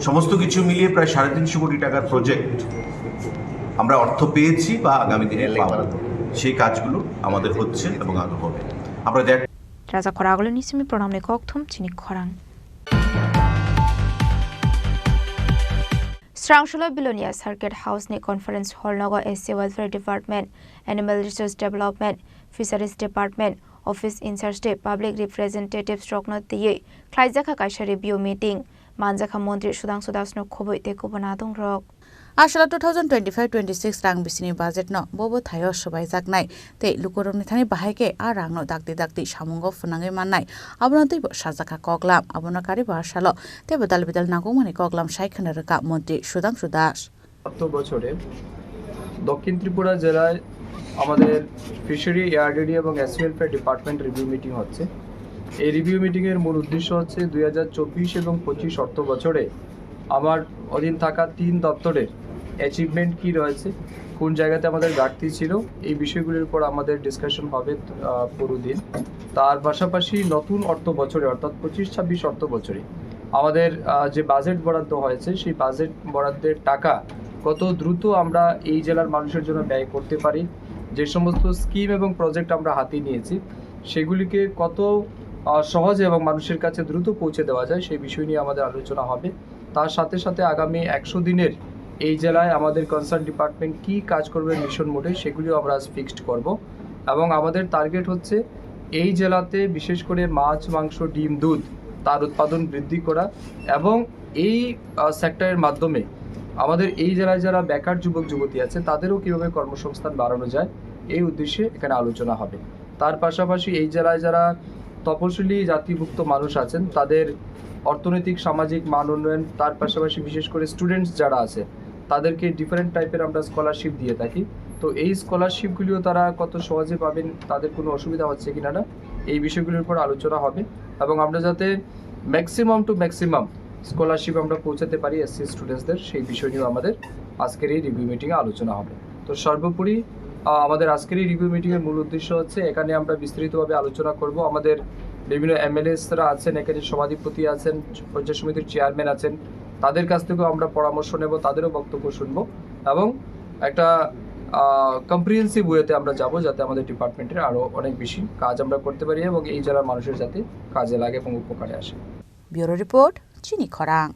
সমস্ত কিছু মিলিয়ে প্রায় সাড়ে তিনশো কোটি টাকার প্রজেক্ট আমরা অর্থ পেয়েছি বা আগামী দিনে পাবো। সেই কাজগুলো আমাদের হচ্ছে এবং আরো হবে। আমরা দেখ- Raja Khoraguluni simi pranamni kokthum chini khorang. Srangsulo Bilonia Circuit House ni Conference Hall nogo S C Welfare Department, Animal Resource Development, Fisheries Department, Office in Charge tei Public Representatives rokno twiwi khlaijakha kaisa review meeting. Manjakha Montri Sudhangshu Das no khobwi tei kubun adong rok. Aswla two thousand twenty-five twenty-six rang bisini budget no bobo thaio swbaijaknai tei lukurokni thani bahai khe a rangno dakti dakti samungo phwnangwi mannai, abono teibo sajakha koklam. Abono karibo a salo teibo dal bidal nangkukmani koklam sai khwna rwkha Montri Sudhangshu Das. সত্তর বছরে দক্ষিণ ত্রিপুরা জেলায় আমাদের fishery, ARDD এবং SC welfare department review meeting হচ্ছে। এই রিভিউ মিটিংয়ের মূল উদ্দেশ্য হচ্ছে দুই হাজার চব্বিশ এবং পঁচিশ অর্থ বছরে আমার অধীন থাকা তিন দপ্তরের অ্যাচিভমেন্ট কী রয়েছে, কোন জায়গাতে আমাদের ঘাটতি ছিল, এই বিষয়গুলির উপর আমাদের ডিসকাশন হবে, আহ, পুরো দিন। তার পাশাপাশি নতুন অর্থ বছরে, অর্থাৎ পঁচিশ ছাব্বিশ অর্থ বছরে আমাদের, আহ, যে বাজেট বরাদ্দ হয়েছে, সেই বাজেট বরাদ্দের টাকা কত দ্রুত আমরা এই জেলার মানুষের জন্য ব্যয় করতে পারি, যে সমস্ত স্কিম এবং প্রজেক্ট আমরা হাতে নিয়েছি, সেগুলিকে কত, আহ, সহজে এবং মানুষের কাছে দ্রুত পৌঁছে দেওয়া যায়, সেই বিষয় নিয়ে আমাদের আলোচনা হবে। তার সাথে সাথে আগামী একশো দিনের এই জেলায় আমাদের কনসার্ন ডিপার্টমেন্ট কী কাজ করবে মিশন মোডে, সেগুলিও আমরা আজ ফিক্সড করব। এবং আমাদের টার্গেট হচ্ছে এই জেলাতে বিশেষ করে মাছ, মাংস, ডিম, দুধ, তার উৎপাদন বৃদ্ধি করা এবং এই, আহ, সেক্টরের মাধ্যমে আমাদের এই জেলায় যারা বেকার যুবক যুবতী আছে, তাদেরও কীভাবে কর্মসংস্থান বাড়ানো যায়, এই উদ্দেশ্যে এখানে আলোচনা হবে। তার পাশাপাশি এই জেলায় যারা তপশিলি জাতিভুক্ত মানুষ আছেন, তাদের অর্থনৈতিক, সামাজিক মান উন্নয়ন, তার পাশাপাশি বিশেষ করে স্টুডেন্টস যারা আছে, তাদেরকে ডিফারেন্ট টাইপের আমরা স্কলারশিপ দিয়ে থাকি। তো এই স্কলারশিপগুলিও তারা কত সহজে পাবেন, তাদের কোনো অসুবিধা হচ্ছে কিনা না, এই বিষয়গুলির উপর আলোচনা হবে এবং আমরা যাতে ম্যাক্সিমাম টু ম্যাক্সিমাম স্কলারশিপ আমরা পৌঁছাতে পারি এসসি স্টুডেন্টসদের, সেই বিষয় নিয়েও আমাদের আজকের এই রিভিউ মিটিংয়ে আলোচনা হবে। তো সর্বোপরি, আহ, আমাদের আজকের এই রিভিউ মিটিংয়ের মূল উদ্দেশ্য হচ্ছে এখানে আমরা বিস্তারিতভাবে আলোচনা করব। আমাদের বিভিন্ন এমএলএসরা আছেন, এখানে সভাধিপতি আছেন, পঞ্চায়েত সমিতির চেয়ারম্যান আছেন, তাদের কাছ থেকেও আমরা পরামর্শ নেব, তাদেরও বক্তব্য শুনবো এবং একটা, আহ, কম্প্রিহেন্সিভ ওয়েতে আমরা যাব, যাতে আমাদের ডিপার্টমেন্টের আরও অনেক বেশি কাজ আমরা করতে পারি এবং এই জেলার মানুষের যাতে কাজে লাগে এবং উপকারে আসে। Bureau Report, Chini Khorang.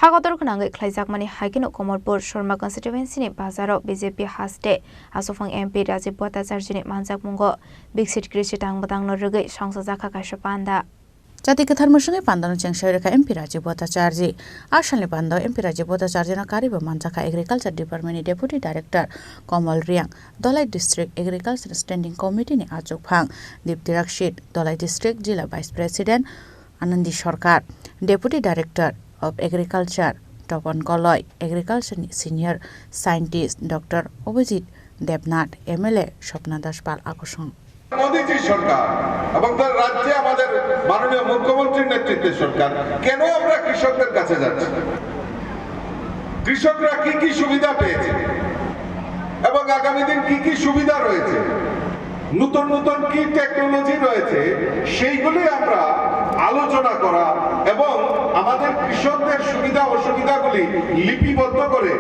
Hakotor gwnangwi khlaijakmani hai kheno Komolpur Sorma constituency ni bazaro B J P haste Aswphang M P Rajiv Bhattacharjee ni manjakmungo biksit krisit tang bwtangno rwgwi songchajakha kaisa panda. Jati kwthar mwswngwi pandano chengsawi rwkha M P Rajiv Bhattacharjee. A salni pandao M P Rajiv Bhattacharjee no karibo manjakha Agriculture Department ni Deputy Director Komol Reang, Dholai District Agriculture Standing Committee ni achukphang Dipti Rakshit, Dholai District Jila Vice President Anandi Sarkar, Deputy Director of Agriculture Topon Koloi, Agriculture ni Senior Scientist Doctor Abhijit Debnath, M L A Swapna Das Pal a kosong. মোদিজির সরকার এবং তার রাজ্যে আমাদের মাননীয় মুখ্যমন্ত্রীর নেতৃত্বে সরকার, কেন আমরা কৃষকদের কাছে যাচ্ছি? কৃষকরা কি কি সুবিধা পেয়েছে এবং আগামী দিন কি কি সুবিধা রয়েছে, নতুন নতুন কি টেকনোলজি রয়েছে, সেইগুলি আমরা আলোচনা করা এবং আমাদের কৃষকদের সুবিধা অসুবিধাগুলি লিপিবদ্ধ করে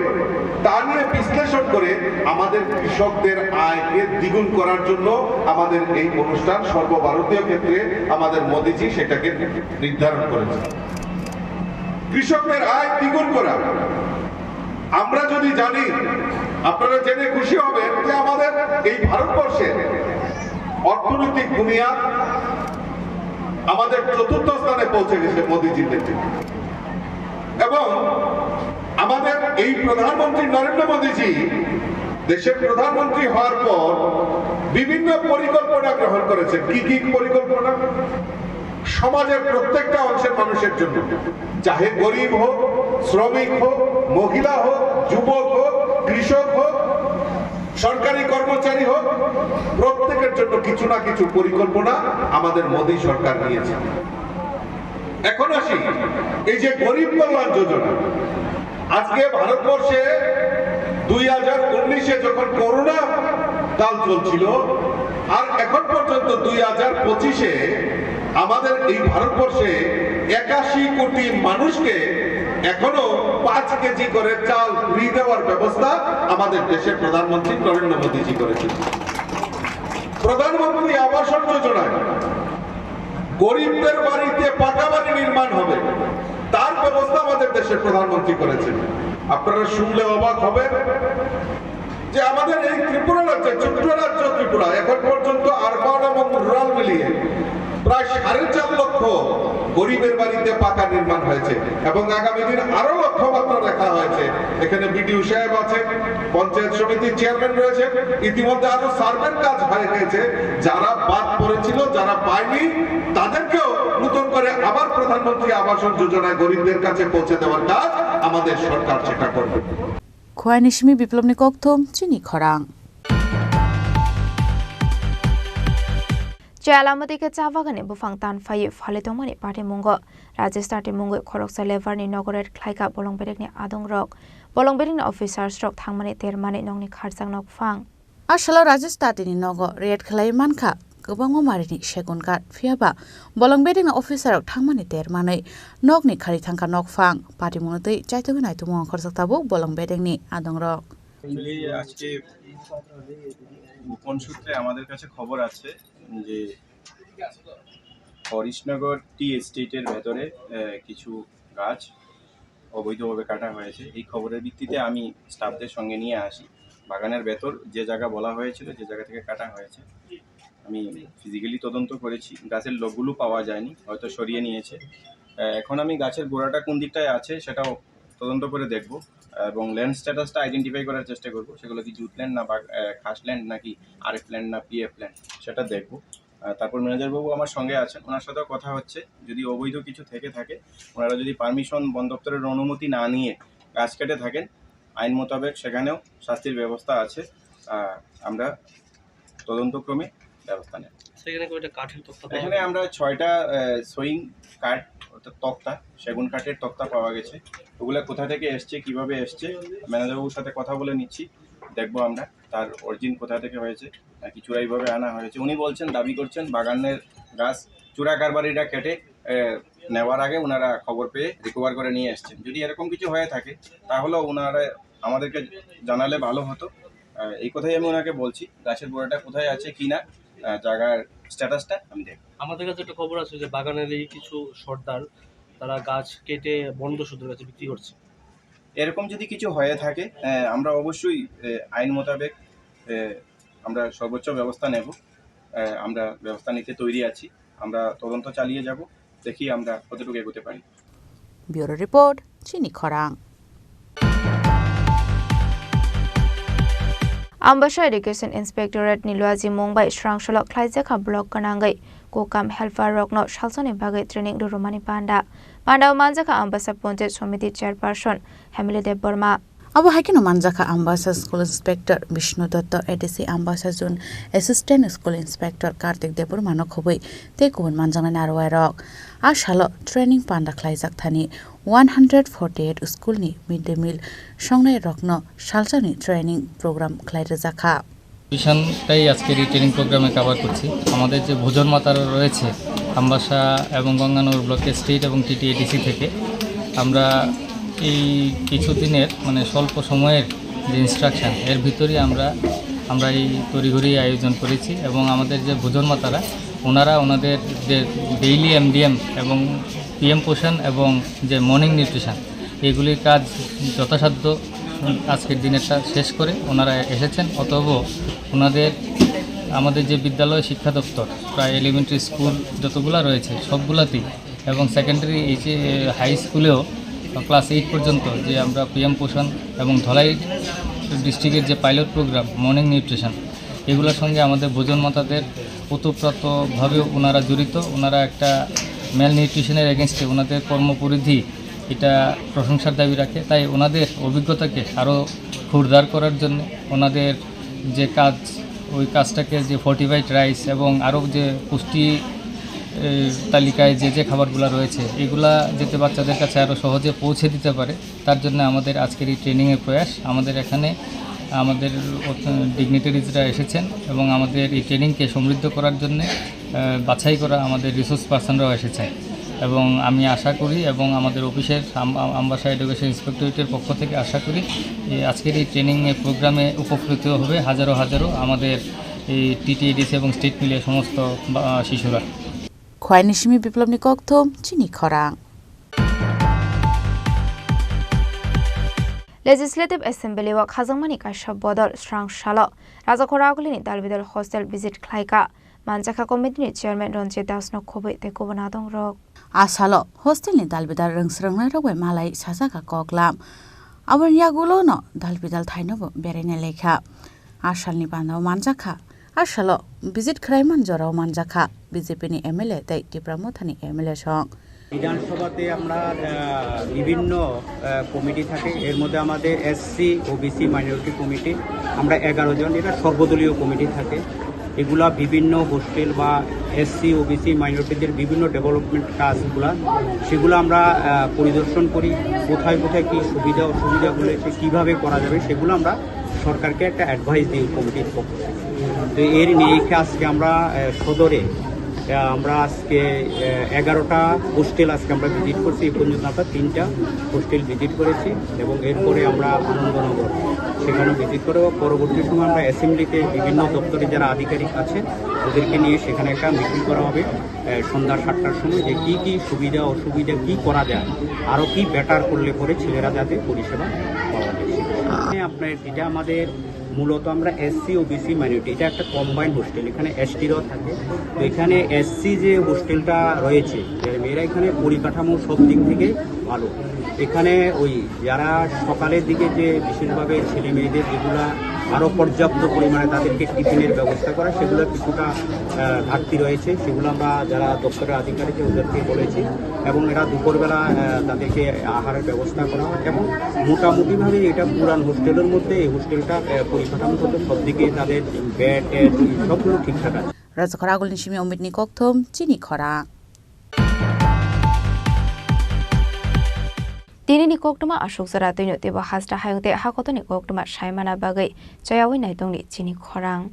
তা নিয়ে বিশ্লেষণ করে আমাদের কৃষকদের আয়কে দ্বিগুণ করার জন্য আমাদের এই অনুষ্ঠান সর্বভারতীয় ক্ষেত্রে আমাদের মোদিজি সেটাকে নির্ধারণ করেছে। কৃষকদের আয় দ্বিগুণ করা। আমরা যদি জানি, আপনারা জেনে খুশি হবেন যে আমাদের এই ভারতবর্ষের অর্থনৈতিক বুনিয়াদ আমাদের চতুর্থ স্থানে পৌঁছে গেছে মোদিজির নেতৃত্বে। এবং আমাদের এই প্রধানমন্ত্রী নরেন্দ্র মোদিজি দেশের প্রধানমন্ত্রী হওয়ার পর বিভিন্ন পরিকল্পনা গ্রহণ করেছেন। কি কি পরিকল্পনা? সমাজের প্রত্যেকটা অংশের মানুষের জন্য, চাহে গরিব হোক, শ্রমিক হোক, মহিলা হোক, যুবক হোক, কৃষক হোক, সরকারি কর্মচারী হোক, প্রত্যেকের জন্য কিছু না কিছু পরিকল্পনা আমাদের মোদী সরকার নিয়েছে। এখন আসি এই যে গরিব কল্যাণ যোজনা, আজকে ভারতবর্ষে দুই হাজার উনিশে যখন করোনা কাল চলছিল, আর এখন পর্যন্ত দুই হাজার পঁচিশে আমাদের এই ভারতবর্ষে একাশি কোটি মানুষকে এখনো পাঁচ কেজি করে চাল ফ্রি দেওয়ার ব্যবস্থা আমাদের দেশের প্রধানমন্ত্রী নরেন্দ্র মোদীজি করেছেন। প্রধানমন্ত্রী আবাসন যোজনায় গরিবদের বাড়িতে পাকা বাড়ি নির্মাণ হবে, তার ব্যবস্থা আমাদের দেশের প্রধানমন্ত্রী করেছেন। আপনারা শুনলে অবাক হবেন যে আমাদের এই ত্রিপুরা রাজ্যে, ছোট্ট রাজ্য ত্রিপুরা, এখন পর্যন্ত আরবান এবং রুরাল মিলিয়ে প্রায় সাড়ে চার লক্ষ গরিবের বাড়িতে পাকা নির্মাণ হয়েছে এবং আগামী দিন আরো লক্ষ্যমাত্রা রাখা হয়েছে। এখানে বিডিও সাহেব আছেন, পঞ্চায়েত সমিতির চেয়ারম্যান রয়েছেন, ইতিমধ্যে আরো সার্ভের কাজ হয়ে গেছে। যারা বাদ পড়েছিল, যারা পায়নি, তাদেরকেও নতুন করে আবার প্রধানমন্ত্রী আবাসন যোজনায় গরিবদের কাছে পৌঁছে দেওয়ার কাজ আমাদের সরকার সেটা করবে। Khowai ni simi Biplobni kokthum chini khorang. Chayala mati khe cha bagani buphang tan phaiwi phalwi tongmani patimungo. Rajesh Tati mungwi khoroksa labour ni nogo raid khlaikha bolong bedekni adongrok. Bolong bedekni officers rok thangmani termani nokni kharjak nokphang. A salo Rajesh Tati ni nogo raid khlaiwi mankha kwbangma marini segun kath, phiyaba bolong bedekni officer rok thangmani termanwi nokni khari thangkha nokphang. Patimungno twi chaitugwi naitukmung khorjak tabuk bolong bedekni adongrok. Actually, আজকে গোপন সূত্রে আমাদের কাছে খবর আছে যে হরিশনগর টি এস্টেটের ভেতরে, আহ, কিছু গাছ অবৈধভাবে কাটা হয়েছে। এই খবরের ভিত্তিতে আমি স্টাফদের সঙ্গে নিয়ে আসি। বাগানের ভেতর যে জায়গা বলা হয়েছিল, যে জায়গা থেকে কাটা হয়েছে, আমি ফিজিক্যালি তদন্ত করেছি। গাছের লোকগুলো পাওয়া যায়নি, হয়তো সরিয়ে নিয়েছে। আহ, এখন আমি গাছের গোড়াটা কোন দিকটায় আছে সেটাও তদন্ত করে দেখব এবং ল্যান্ড স্ট্যাটাসটা আইডেন্টিফাই করার চেষ্টা করব, সেগুলো কি জুট ল্যান্ড না বাগ-, আহ, খাস ল্যান্ড নাকি আরএফ ল্যান্ড না পিএফ ল্যান্ড, সেটা দেখব। আহ, তারপর ম্যানেজার বাবু আমার সঙ্গে আছেন, ওনার সাথেও কথা হচ্ছে। যদি অবৈধ কিছু থেকে থাকে, ওনারা যদি পারমিশন বন দপ্তরের অনুমতি না নিয়ে গাছ কেটে থাকেন, আইন মোতাবেক সেখানেও শাস্তির ব্যবস্থা আছে। আহ, আমরা তদন্তক্রমে ব্যবস্থা নেব। সেখানে কয়টা কাঠের তক্তা পাওয়া এখানে গেল? আমরা ছয়টা, আহ, সইং কাঠ, অর্থাৎ তক্তা, সেগুন কাঠের তক্তা পাওয়া গেছে। ওগুলা কোথা থেকে এসছে, কিভাবে এসছে, ম্যানেজার বাবুর সাথে কথা বলে নিচ্ছি, দেখবো আমরা তার অরিজিন কোথা থেকে হয়েছে, নাকি চোরাইভাবে আনা হয়েছে। উনি বলছেন, দাবি করছেন বাগানের গাছ চোরা কারবারিরা কেটে, আহ, নেওয়ার আগে ওনারা খবর পেয়ে রিকভার করে নিয়ে এসছেন। যদি এরকম কিছু হয়ে থাকে, তাহলে ওনারা আমাদেরকে জানালে ভালো হতো। আহ, এই কথাই আমি ওনাকে বলছি, গাছের গোড়াটা কোথায় আছে কি না, আহ, জায়গার স্ট্যাটাসটা আমি দেখব। আমাদের কাছে একটা খবর আছে যে বাগানের এই কিছু সর্দার তারা গাছ কেটে বন দস্যুদের কাছে বিক্রি করছে। এরকম যদি কিছু হয়ে থাকে, আহ, আমরা অবশ্যই, আহ, আইন মোতাবেক, আহ, আমরা সর্বোচ্চ ব্যবস্থা নেব। আহ, আমরা ব্যবস্থা নিতে তৈরি আছি। আমরা তদন্ত চালিয়ে যাব, দেখি আমরা কতটুকু এগোতে পারি। Bureau report, chini khorang. Ambasa Education Inspectorate ni luaji mung bai srang solok khlaijakha block gwnangwi Kokam helper rokno salsani bagwi training rwrwmani panda. Pandao manjakha Ambasa Panchayat Samiti Chairperson Hemili Debbarma. Abo hai kheno manjakha Ambasa School Inspector Bishnu Dotto, A D C Ambasa Zone Assistant School Inspector Kartik Debbarma no khobwi tei kubun manjaknai narwai rok. A salo training panda khlaijak thani one hundred forty-eight school ni mid day meal songnai rokno salsani training program khlai rwjakha. বিষয়টাই আজকের এই ট্রেনিং প্রোগ্রামে কভার করছি। আমাদের যে ভোজন মাতারা রয়েছে আমবাসা এবং গঙ্গানগর ব্লকের স্টেট এবং টিটিএডিসি থেকে, আমরা এই কিছুদিনের, মানে, স্বল্প সময়ের যে ইনস্ট্রাকশন, এর ভিতরেই আমরা, আমরা এই তড়িঘড়ি আয়োজন করেছি এবং আমাদের যে ভোজন মাতারা, ওনারা ওনাদের যে ডেইলি এমডিএম এবং পিএম পোষণ এবং যে মর্নিং নিউট্রিশন, এগুলির কাজ যথাসাধ্য আজকের দিনেরটা শেষ করে ওনারা এসেছেন। অতএব ওনাদের, আমাদের যে বিদ্যালয় শিক্ষা দপ্তর, প্রায় এলিমেন্টারি স্কুল যতগুলা রয়েছে সবগুলাতেই এবং সেকেন্ডারি, এই যে হাই স্কুলেও ক্লাস এইট পর্যন্ত যে আমরা পিএম পোষণ এবং ধলাই ডিস্ট্রিক্টের যে পাইলট প্রোগ্রাম মর্নিং নিউট্রিশন, এগুলোর সঙ্গে আমাদের ভোজন মাতাদের ওতপ্রোতভাবে ওনারা জড়িত। ওনারা একটা মেল নিউট্রিশনের এগেনস্টে ওনাদের কর্মপরিধি এটা প্রশংসার দাবি রাখে। তাই ওনাদের অভিজ্ঞতাকে আরও খুরদার করার জন্য ওনাদের যে কাজ, ওই কাজটাকে যে ফর্টিফাইড রাইস এবং আরও যে পুষ্টি, এ, তালিকায় যে যে খাবারগুলো রয়েছে, এগুলা যাতে বাচ্চাদের কাছে আরও সহজে পৌঁছে দিতে পারে, তার জন্য আমাদের আজকের এই ট্রেনিংয়ের প্রয়াস। আমাদের এখানে আমাদের ডিগনিটারিজরা এসেছেন এবং আমাদের এই ট্রেনিংকে সমৃদ্ধ করার জন্য, আহ, বাছাই করা আমাদের রিসোর্স পার্সনরাও এসেছেন। এবং আমি আশা করি এবং আমাদের অফিসের আম-, আম-, আমবাসা এডুকেশন ইন্সপেক্টরেটের পক্ষ থেকে আশা করি যে আজকের এই ট্রেনিং প্রোগ্রামে উপকৃত হবে হাজারো হাজারো আমাদের এই টিটিএডিসি এবং স্টেট মিলিয়ে সমস্ত বা-, শিশুরা। Khwaini simi Biplobni kokthum, chini khorang. Legislative Assembly o khajangmani kaisa bodol srang salo Rajakhor Agulini dalbidal hostel visit khlaika. Manjakha committee ni chairman Ranjit Das no khobwi tei kubun adongrok. A salo hostel ni dalbidal rwngsrwngnai rok bai malai sajak a koklam. Aboni yagulo no dalbidal thaino bo beraina lekha. A salni bandao manjakha. A salo visit khlaiman jorao manjakha. B J P ni M L A tei Tipra Mothani M L A song. বিধানসভাতে আমরা, আহ, বিভিন্ন, আহ, কমিটি থাকে, এর মধ্যে আমাদের SC, OBC, minority committee, আমরা এগারো জন, এটা সর্বদলীয় কমিটি থাকে। এগুলা বিভিন্ন হোস্টেল বা এসসি, ওবিসি, মাইনরিটিদের বিভিন্ন ডেভেলপমেন্ট কাজগুলা, সেগুলো আমরা, আহ, পরিদর্শন করি, কোথায় কোথায় কী সুবিধা অসুবিধাগুলো এসে কীভাবে করা যাবে, সেগুলো আমরা সরকারকে একটা অ্যাডভাইস দিই কমিটির পক্ষ থেকে। তো এর নিরিখে আজকে আমরা, আহ, সদরে, আহ, আমরা আজকে, আহ, এগারোটা হোস্টেল আজকে আমরা ভিজিট করছি। এই পর্যন্ত আমরা তিনটা হোস্টেল ভিজিট করেছি এবং এরপরে আমরা আনন্দনগর সেখানে ভিজিট করে পরবর্তী সময় আমরা অ্যাসেম্বলিতে বিভিন্ন দপ্তরে যারা আধিকারিক আছে ওদেরকে নিয়ে সেখানে একটা মিটিং করা হবে, আহ, সন্ধ্যা সাতটার সময়, যে কী কী সুবিধা অসুবিধা কী করা যায়, আরও কী বেটার করলে পরে ছেলেরা যাতে পরিষেবা পাওয়া যায়। এখানে আপনার এটা আমাদের মূলত আমরা এসসি, ওবিসি, মাইনরিটি, এটা একটা কম্বাইন্ড হোস্টেল, এখানে এসটিরাও থাকে। তো এখানে এসসি যে হোস্টেলটা রয়েছে, যে মেয়েরা এখানে পরিকাঠামো সব দিক থেকে ভালো। এখানে ওই যারা সকালের দিকে যে বিশেষভাবে ছেলে মেয়েদের যেগুলা আরও পর্যাপ্ত পরিমাণে তাদেরকে টিফিনের ব্যবস্থা করা, সেগুলোর কিছুটা, আহ, ঘাটতি রয়েছে, সেগুলো আমরা যারা দপ্তরের আধিকারিক ওদেরকে বলেছি এবং এরা দুপুরবেলা, আহ, তাদেরকে আহারের ব্যবস্থা করা হয় এবং মোটামুটিভাবে এটা পুরান হোস্টেলের মধ্যে এই হোস্টেলটা, আহ, পরিকাঠামোগত সব দিকে তাদের বেড টেড সবগুলো ঠিকঠাক আছে। Rajakhor Agulni simi Omitni kokthum, chini khorang. Tinini koktwma aswk jora twino teibo hasta hayung tei hakotoni koktwma saimana bagwi chayawi naitongni chini khorang.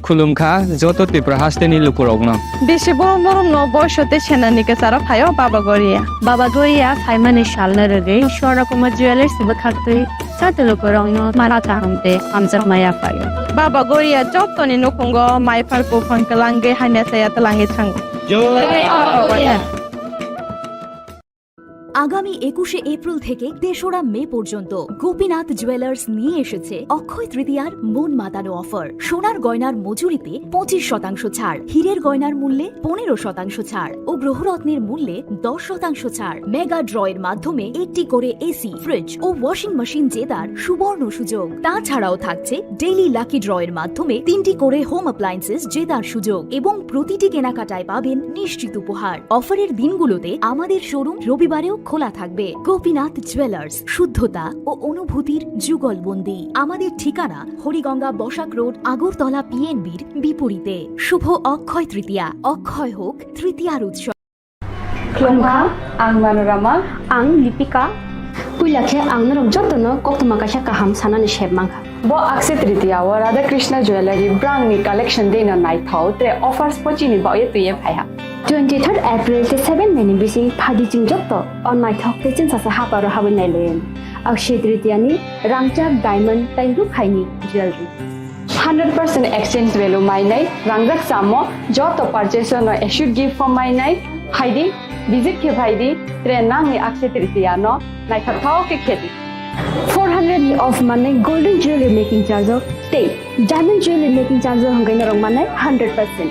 Khulumkha joto Tripura hasteni lukurokno. Bisi borom borom no boiso tei senani kwcharo phaio Baba Goria. Baba Goria phaimani salno rwgwi Swarna Kumar Jewellers bwkhaktwi joto lukurokno mara kaham tei hamjakma yaphaio. Baba Goria jottoni nukhungo maiphar buphang kwlangwi hamya chaya twlangwi thango. আগামী একুশে এপ্রিল থেকে তেসরা মে পর্যন্ত গোপীনাথ জুয়েলার্স নিয়ে এসেছে অক্ষয় তৃতীয়ার মন মাতানো অফার। সোনার গয়নার মজুরিতে পঁচিশ শতাংশ ছাড়, হীরের গয়নার মূল্যে পনেরো শতাংশ ছাড় ও গ্রহরত্নের মূল্যে দশ শতাংশ ছাড়। মেগা ড্রয়ের মাধ্যমে একটি করে এসি, ফ্রিজ ও ওয়াশিং মেশিন জেতার সুবর্ণ সুযোগ। তাছাড়াও থাকছে ডেইলি লাকি ড্রয়ের মাধ্যমে তিনটি করে হোম অ্যাপ্লায়েন্সেস জেতার সুযোগ এবং প্রতিটি কেনাকাটায় পাবেন নিশ্চিত উপহার। অফারের দিনগুলোতে আমাদের শোরুম রবিবারেও খোলা থাকবে। গোপীনাথ জুয়েলার্স, শুদ্ধতা ও অনুভূতির যুগলবন্দি। আমাদের ঠিকানা হরিগঙ্গা বসাক রোড, আগরতলা পিএনবির বিপরীতে। শুভ অক্ষয় তৃতীয়া, অক্ষয় হোক তৃতীয়ার উৎসব। Khulumkha, ang Manorama. Ang Lipika. Puila khe ang norok jotono koktwma kaisa kaham sanani sep mankha. Bo Akshaya Tritiya o Radha Krishna Jewellery brand ni collection dei no naithok tre offers bo chini bagwi twiwi phaiha. Twenty third April tei seven May ni bising phaidi chwng joto o naithok tei chwngsasa haparo habwi nailaiwi. Akshaya Tritiya ni rangchak, diamond tei rukhaini jewellery. Hundred percent exchange value mainai rangjak chamo joto purchase no assured gift form mainai phaidi, visit khe phaidi, tre nangni Akshaya Tritiya no naithok thao khe khedi. Four hundred ni off manai golden jewelry making charge o tei diamond jewelry making charge o hwnkhe norok manai hundred percent.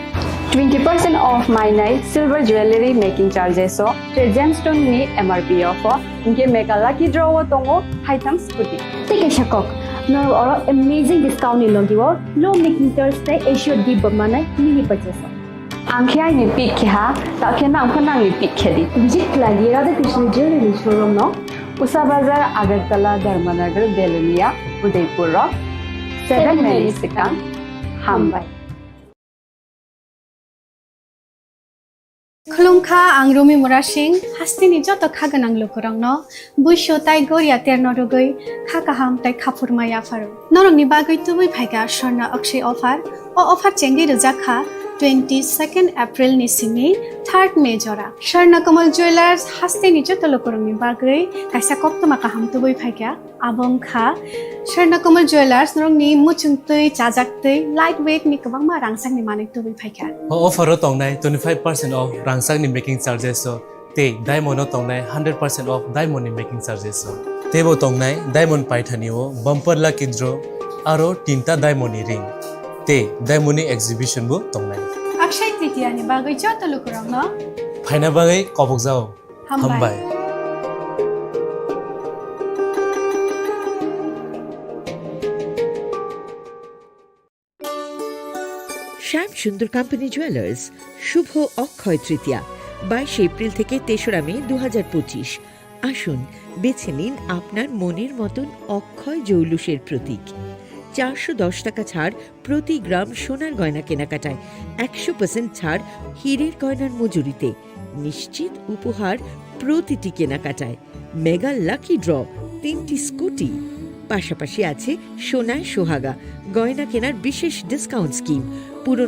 Twenty percent off mainai silver jewelry making charges o tre gemstone ni M R P o pho hwnkhe mega lucky draw o tongo haitham scooty. Tei kaisa kok, norok oro amazing discount ni logi o low making charge tei assured gift bo manai mini purchase o. Ang khe aini pick khe ha, ta khe nang pho nangni pick khe di. Visit khlai di Radha Krishna Jewelry showroom no. Usa Bazar, Agartala, Dharmanagar, Belonia, Udaipur rok. Seven May ni swkang. Hambai. Khulumkha, ang Rumi Murasing, hasteni joto kha gwnang lukurokno buisu tai goria terno rwgwi kha kaham tai kha phurma yapharo. Norokni bagwi tubui phaikha Swarna Akshay offer. O offer chengwi rwjak kha twenty second April ni simi third May jora. Swarna Kamal Jewellers hasteni joto lukurokni bagwi kaisa koktwma kaham tubui phaikha. Abo wngkha Swarna Kamal Jewellers, norokni muchungtwi, chajaktwi, light weight ni kwbangma rangchakni manwi tubui phaikha. O offer o tongnai twenty five percent off rangchakni making charges o tei diamond o tongnai hundred percent off diamond ni making charges o. Teibo tongnai diamond paithani o bumper lucky draw aro tinta diamond ni ring tei diamond ni exhibition bo tongnai. Akshaya Tritiya ni bagwi joto lukurokno phaina bagwi kobokjao. Hambai. Hambai. শ্যাম সুন্দর company jewellers, শুভ অক্ষয় তৃতীয়া, বাইশে এপ্রিল থেকে তেসরা মে দু হাজার পঁচিশ। আসুন, বেছে নিন আপনার মনের মতন অক্ষয় জৌলুসের প্রতীক। চারশো দশ টাকা ছাড় প্রতি গ্রাম সোনার গয়না কেনাকাটায়, একশো পার্সেন্ট ছাড় হীরের গয়নার মজুরিতে, নিশ্চিত উপহার প্রতিটি কেনাকাটায়, মেগা লাকি ড্র, তিনটি স্কুটি, পাশাপাশি আছে সোনায় সোহাগা গয়না কেনার বিশেষ ডিসকাউন্ট স্কিম। পুরনো